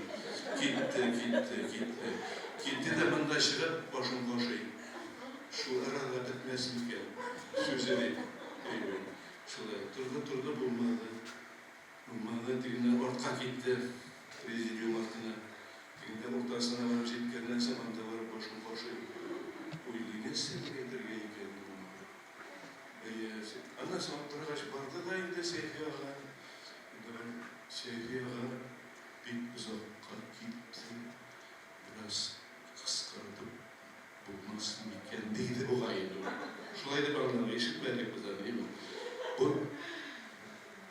Китте, китте, китте. Китте дә монда чыгып башын кашый. Шул арада бетмәс микән сүзе дип, әйе, шулай торды, торды, булмады. Булмады, тегеннән артка китте, президиум артына. Тегендә уртасына барып җиткәннән соң, анда барып башын кашый. Уйлый, нәрсә дип әйтергә икән мин моңа? Әйе, аннан соң аптырагач барды да инде Сәйфи ага. Инде бер Сәйфи ага бик озакка китте, бераз кыскартып Булмас микән, диде бугай инде ул. Шулай дип аңлады, ишетмәдек без аны, әйме. Бу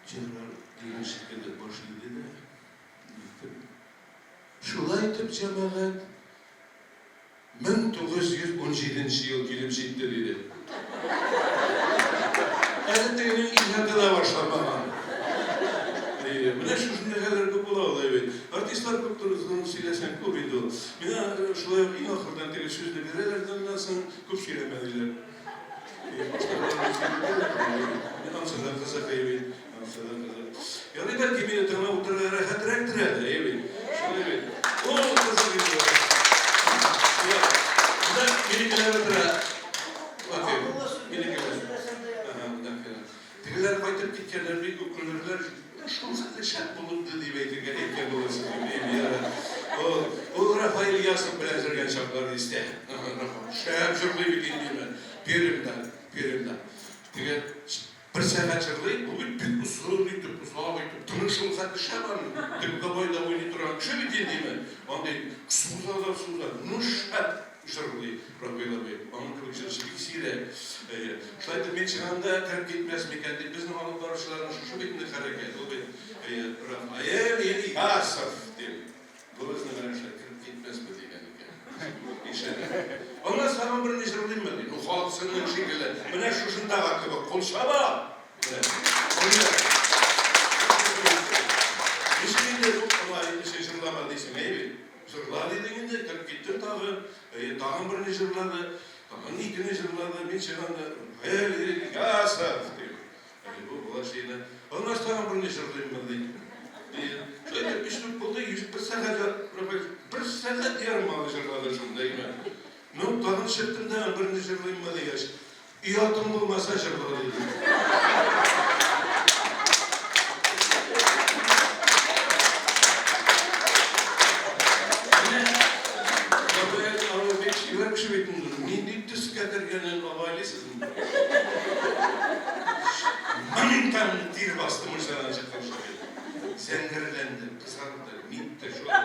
җырлар дигән шикелле баш иде дә, итеп. Шулай итеп, җәмәгать, 1917 нче ел килеп җитте, диде. Әле тегенең иҗаты да башланмаган. Әйе, менә шушындый хәлләр күп була ул, әйе бит. Артистлар күп турысын сөйләсәң күп инде ул. Миңа шулай ук иң ахырдан теге сүзне бирәләр дә аннан соң күп сөйләмә диләр. Әйе, башта боларны сөйләтәләр, әйе бит. Мин ансы да кызык, әйе бит. Ансы да кызык. Ярый, бәлки мине тыңлап утырырга рәхәтрәктер әле, әйе бит. Шулай бит. Ул кызык инде. Шулай. Монда минекеләр утыра. Латыйп, минекеләр. Ага, монда. Тегеләр кайтып киткәннәр, бик үкенерләр, шул хәтле шәп булынды дип әйтергә әйткән булырсың дип әйме, ярар. Ул, ул Рафаэль Ильясов белән җырган чаклар истә. Шәп җырлый бит инде мен. Пермьдә, Пермьдә. Теге бер сәгать җырлый, бу бит бик озын итеп, озак итеп, тыны шул хәтле шәп аның. Теге гобойда уйный торган кеше бит инде мен. Андый суза да суза, ну шәп! Җырлый Равил абый. Аның кебек җырчы бик сирәк. Әйе. Шулай итеп, мин чыгам да, кереп китмәс микән дип, безнең алып баручыларның шушы бит инде хәрәкәт, ул бит, әйе, Рафаэль Ильясов дип. Бу безнең менә шулай кереп китмәсме дигән икән. Ишәнә. Аннан тагын берне җырлыйммы ди. Ну, халык сезнең шикелле. Менә шушындагы кебек кул чаба. Менә. Ничек инде, юк, алай инде җырлама дисең, әйе бит. Җырла дидең инде, кереп киттем тагы. Әйе, тагын берне җырлады, тагын икене җырлады. Мин чыгам да, Рафаэль Ильясов, дим. Әйе, бу була шине. Аннан тагын берне җырлыйммы, ди. Тагын берне җырлыйммы дигәч, оятың булмаса җырла, диде. Менә Рафаэль абый бик чибәр кеше бит инде. Нинди төскә кергәнен абайлыйсызмы? Моментально тир басты мунчадан чыккан шикелле. Зәңгәрләнде, кызарды, нитте, шулай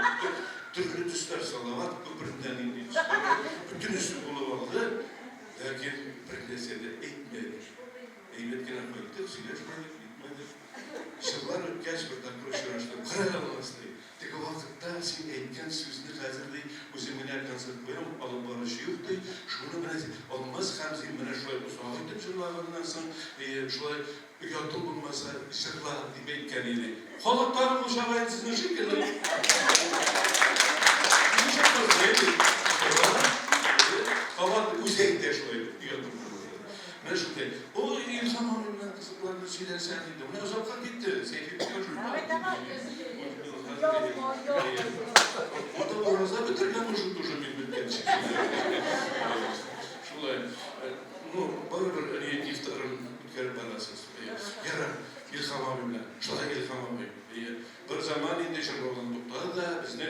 төрле төсләр салават күперендә нинди төсләр бар, бөтенесе булып алды, ләкин бер нәрсә дә әйтмәде. Әйбәт кенә кайттык, сөйләшмәдек, нитмәдек. Еллар үткәч, бер тапкыр очраштык. Кара әле, Алмаз, ди, теге вакытта син әйткән сүзне хәзер, ди, үзем генә концерт куям, алып баручы юк, ди, шуны менә син, Алмаз Хәмзин менә шулай озак итеп җырлаганнан соң, шулай Оятың булмаса, җырла, дип әйткән иде. Халык тагын кушаган сезнең шикелле. Кабат үзе әйтә шулай, оятың булмаса. Менә шундый. Ул Илһам абый белән кызыкларны сөйләсәң инде. Менә озакка китте. Сәйфи Давай, давай. Ата ураза бетергән уже тоже мин беткәнче. Шулай. Ну, барыбер әни ифтарын үткәреп барасыз. Әйе. Ярар, Илһам абый белән. Шулай, Илһам абый. Әйе. Бер заман инде җырлаудан туктады да, безне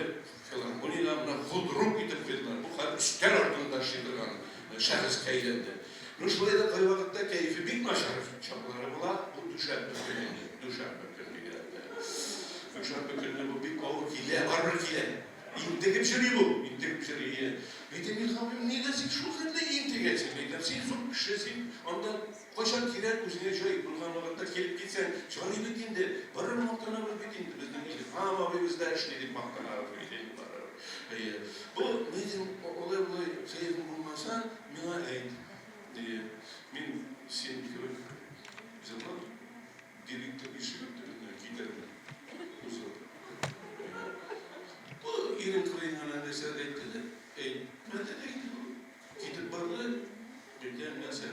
филармониягә менә худрук итеп куйдылар. Бу хәл өстәл артында эшли торган шәхескә әйләнде. Ну, шулай да кайвакытта кәефе бик начар чаклары була. Бу дүшәмбе көне инде. Дүшәмбе көн бигрәк тә. Дүшәмбе көнне бу бик авыр килә, барыбер килә. Интегеп йөри бу, интегеп йөри. Мин әйтәм, Илһам абый, нигә син шул хәтле интегәсең? Мин әйтәм, син зур кеше, син анда кайчан кирәк, үзеңә җай булган вакытта килеп китсәң, җаный бит инде. Барыбер мактанабыз бит инде, безнең Илһам абый бездә эшли дип мактанабыз бит инде барыбер. Әйе. Бу, мин әйтәм, алай-болай кәефең булмаса, миңа әйт. Әйе. Мин син кебек җырлап, Директор ишеге төбеннән китерде. Узып. Бу ирен кырыен гына нәрсәдер әйтте дә, әйтмәде дә инде бу. Китеп барды. Әйтәм, нәрсә?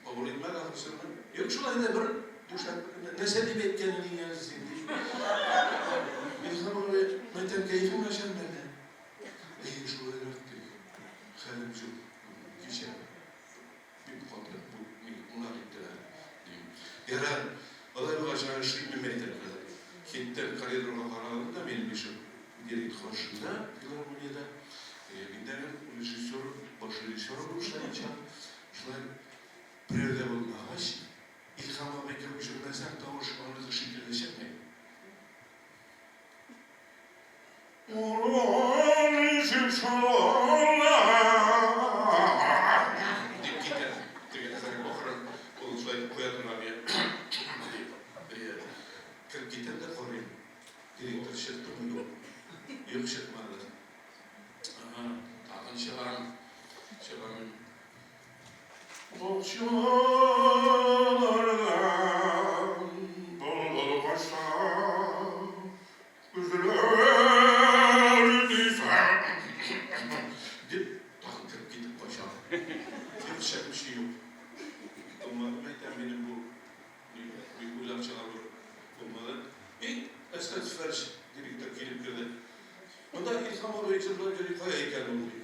Кабул итмәде ахрысыны. Юк, шулай да бер дүшәмбе көнне нәрсә дип әйткән идең әле син, ди. Илһам абый, мәйтәм, кәефең начармы әллә? Әйе, шулайрак, ди. Хәлем юк. Кичә Бик каты бу мине кунак иттеләр, дим. Ярар, алай булгач, аны эшлим мин әйтәм хәзер. Киттем, коридорга карадым да, минем ишек директор каршында, филармониядә. Мин дә режиссер, баш режиссер булып эшләгән чак. Шулай берәү дә булмагач, Илһам абый кебек җырласаң, тавыш аныкы шикелле чыкмый. Дип китә. Теге әзерәк ахырын ул шулай итеп куя торган иде. Дип. Әйе. Кереп китәм дә карыйм. Директор чыктымы, юк. Юк, чыкмады. Ага, тагын чыгам. Чыгам. Бакчалардан былбыл качса, Өзелер дисәң. Дип, тагын кереп китеп кача. Юк, чәкүче юк. Булмады, әйтәм, минем бу бик уйлап чыгару булмады. И, Әсхәт Сәфәрич директор килеп керде. Монда Илһам абый җырлап йөри, кая икән ул, ди.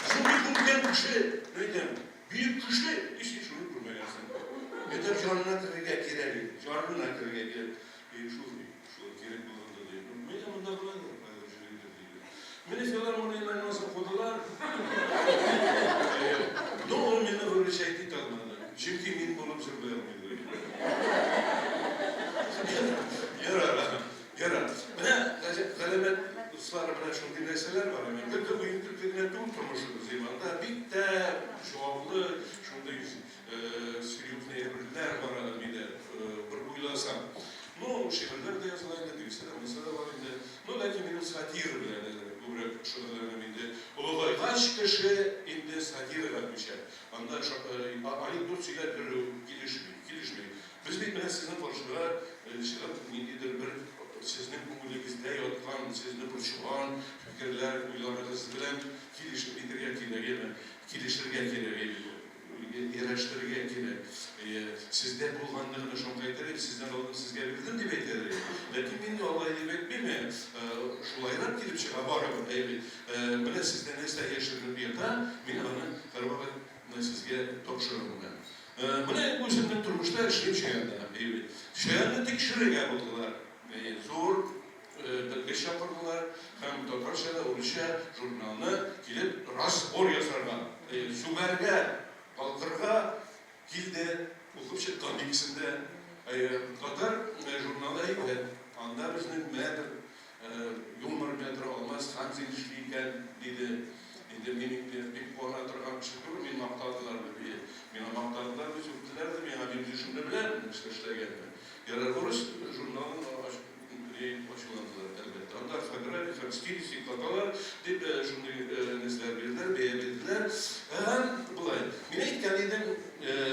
Шундый күркәм кеше, әйтәм, бөек кеше, и син шуны күрмәгәнсең. Әйтәм, җанына керергә кирәк иде, җанына керергә кирәк. И, шул, шул кирәк булганда ди. Менә монда була ди, кайдадыр йөридер ди. Мине филармониядән соң кудылар. Ну, ул мине выручать итә алмады. Чөнки мин булып җырлый алмыйдыр иде. Ярар, ярар. Менә галәмәт дуслар, менә шундый нәрсәләр бар. Менә көлке уен көлке генә түгел тормышыбыз. Анда бик тә җаваплы, шундый серьезный әйберләр бар аны мине бер уйласаң. Ну, шигырьләр дә языла инде, тегесе дә, монысы да бар инде. Ну, ләкин минем сатира белән күбрәк шөгыльләнәм инде. Олыгайгач кеше инде сатирага күчә. Анда анекдот сөйләп йөрү килешми, килешми. Без бит менә сезнең каршыга чыгып, ниндидер бер сезнең күңелегездә яткан, сезне борчыган фикерләр, уйларыгыз белән килешеп китәргә кирәк, яме, килешергә кирәк, ярәштерергә кирәк. Сездә булганны гына шаңкайтыр идем, сездән алдым, сезгә бирдем дип әйтәдер. Ләкин мин алай дип әйтмим, шулайрак килеп чыга барыбер, әйе бит. Менә сездә нәрсә яшеренеп ята, мин аны һәрвакыт сезгә тапшырам менә. Менә үземнең тормышта эшлим Чаянда, әйе бит. Чаянны тикшерергә булдылар. Зур белгеч чакырдылар һәм татарча да, урысча журналны килеп разбор ясарга, сүгәргә, калкырга Килде, укып чыккан икесен дә. Әйе, татар журналы әйбәт. Анда безнең мэтр, юмор мэтры Алмаз Хәмзин эшли икән, диде. Инде мин инде бик куана торган кеше түгел, мине мактадылар бит. Миңа мактадылар да, сүктеләр дә, миңа мин үз эшемне беләм, нәрсә эшләгәнне. Ярар, урыс журналын Ачуландылар, әлбәттә. Анда орфография һәм стилистик хаталар дип шундый нәрсәләр бирделәр, бәя бирделәр. Һәм болай, мин әйткән идем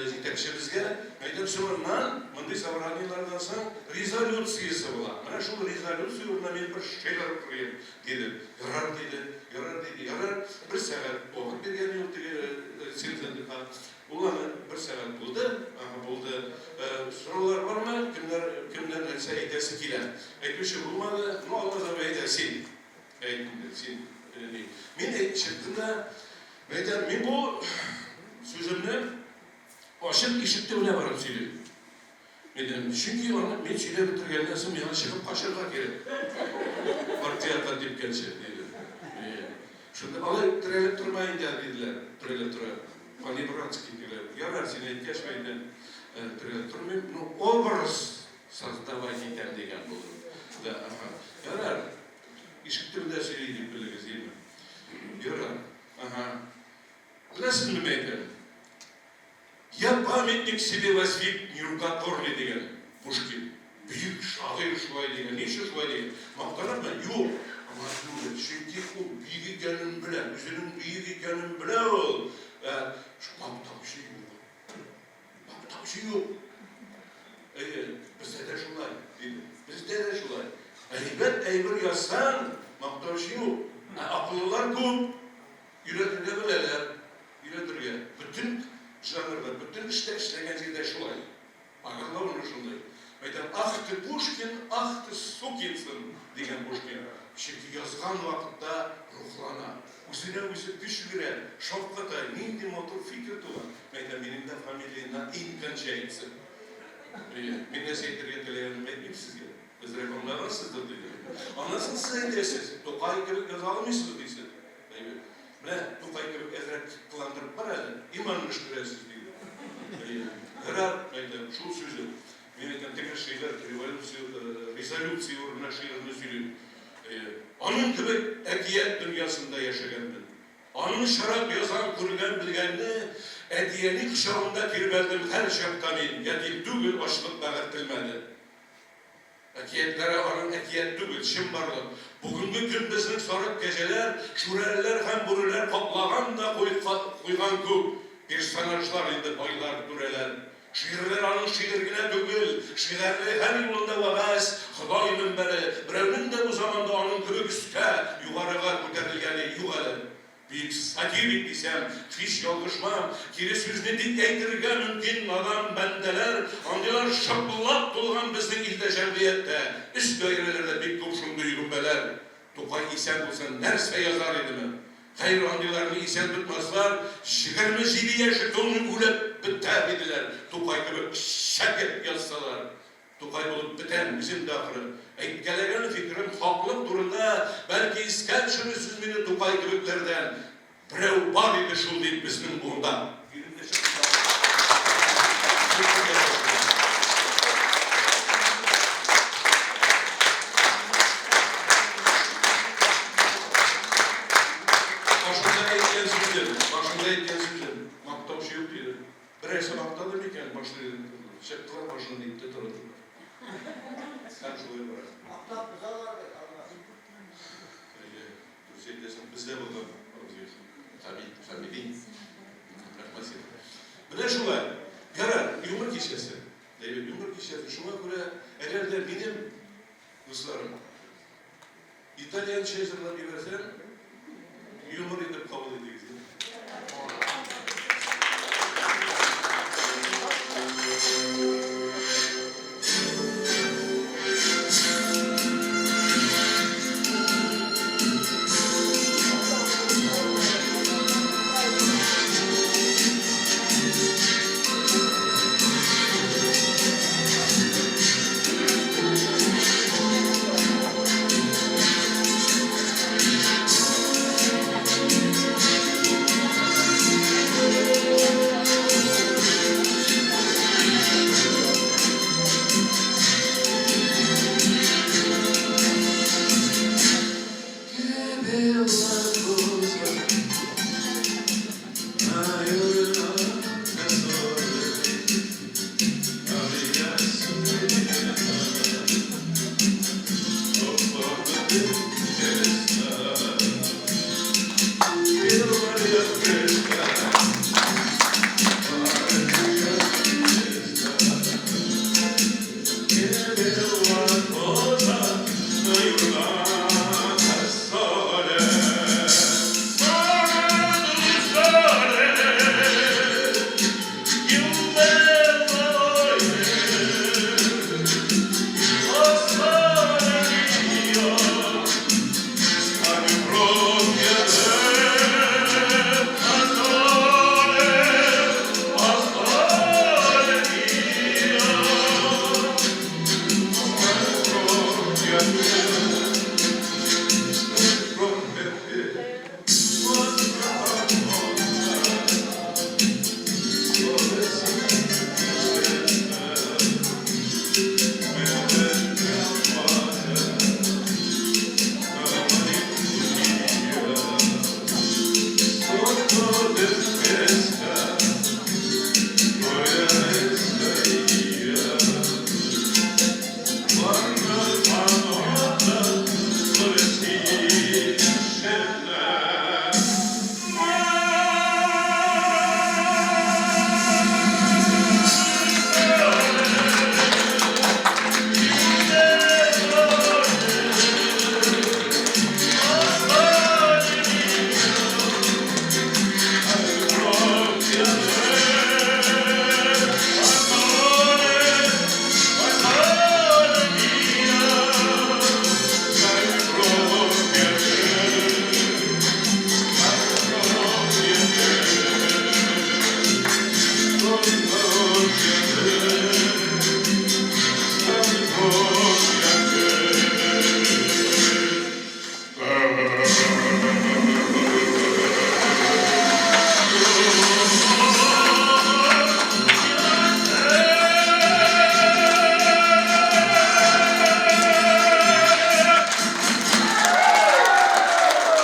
җитәкчебезгә, мәйдан соңыннан мондый собраниеләрдән соң резолюциясе була. Менә шул резолюция урынына мин бер шигырь укыйм, дидем. Ярар, диде, ярар, диде, ярар. Бер сәгать вакыт биргән ул теге рецензентка. Ул аны бер сәгать булды, ага, булды. Сораулар бармы? Кемнәр, кемнәр нәрсә әйтәсе килә? Әйтүче булмады. Ну, Алмаз абый, әйдә, син. Әйт инде, син, ни. Мин әйт, чыктым да, әйтәм, мин бу сүземне ачык ишек төбенә барып сөйлим. Әйтәм, чөнки аны мин сөйләп бетергәннән соң миңа чыгып качарга кирәк. Партия типкәнче, диде. Шунда алай терәлеп торма инде, диделәр. Терәлеп тора. По-либратски диләр. Ярар, син әйткәч, мин әйтәм, терәлеп тормыйм. Ну, образ создавать итәм дигән булдым. Да, ага. Ярар. Ишек төбендә сөйли дип белегез, димме? Ярар. Ага. Беләсезме, мин әйтәм? Я памятник себе воздвиг нерукотворный дигән Пушкин. Бөек шагыйрь шулай дигән. Ни өчен шулай дигән? Мактаныпмы? Юк. Аңа түгел. Чөнки ул бөек икәнен белә. Үзенең бөек икәнен белә ул. Ә мактаучы юк. Мактаучы юк. Әйе, бездә дә шулай, диде. Бездә дә шулай. Әйбәт әйбер язсаң, мактаучы юк. Ә акыллылар күп. Өйрәтергә беләләр. Өйрәтергә. Бөтен жанрда, бөтен эштә эшләгән җирдә шулай. Поголовно шундый. Әйтәм, ах ты, Пушкин, ах ты, сукин сын, дигән Пушкин. Чөнки язган вакытта рухлана, үзенә үзе көч бирә, шакката, нинди матур фикер туа. Әйтәм, минем дә фамилия на ин кончается. Әйе, мин нәрсә әйтергә теләгәнемне әйтмим сезгә. Әзрәк аңлагансыздыр, дидем. Аннан соң сез әйтәсез, Тукай кебек яза алмыйсыз, дисез. Әйе. Менә Тукай кебек әзрәк кыландырып бар әле, иман өшкерәсез, диде. Әйе. Ярар, әйтәм, шул сүзем. Мин әйтәм, теге шигырь, революция, резолюция урынына шигырьне сөйлим. Әйе. Аның кебек әкият дөньясында яшәгәнмен. Аның чарак язам күргән-белгәнне, әти-әни кочагында тирбәлдем һәр чакта мин, ятим түгел, ачлык бәгырь телмәде. Әкиятләре аның әкият түгел, чынбарлык. Бүгенге көн безнең сарык кәҗәләр, шүрәлеләр һәм бүреләр каплаган да куйган күк персонажлар инде байлар, түрәләр. Шигырьләр аның шигырь генә түгел, шигарьле һәр юлында вәгазь, Ходай мөнбәре. Берәүнең дә бу заманда аның кебек өскә, югарыга күтәрелгәне юк әле. Бик сатирик дисәм, һич ялгышмам. Кире сүзне тик әйтергә мөмкин надан бәндәләр. Андыйлар шыплап тулган безнең илдә, җәмгыятьтә. Өс даирәләрдә бик күп шундый гөмбәләр. Тукай исән булса, нәрсә язар идеме? Хәер, андыйларны исән тотмаслар, 27 яше тулмый үлеп бетәр иделәр, Тукай кебек шәкерт язсалар. Тукай булып бетәм үзем дә ахры. Әйткәләгән фикерем хаклык турында, бәлки искә төшерерсез мине Тукай кебекләрдән. Берәү бар иде шул дип безнең буында. Ирем дә чыкты да. Башында әйткән сүзем, башында әйткән сүзем, мактаучы юк диде. Берәрсе мактады микән башны Чыктылар башын дип тә тордылар. Һәм шулай бара. Мактап бозалар бит, Алмаз. Әйе, дөрес әйтәсең, бездә булган абзый Хәмид, Хәмиди. Рәхмәт сиңа. Менә шулай. Ярар, юмор кичәсе. Әйе, юмор кичәсе. Шуңа күрә, әгәр дә минем дусларым Итальянча җырлап җибәрсәм, юмор итеп кабул итегез. Белла.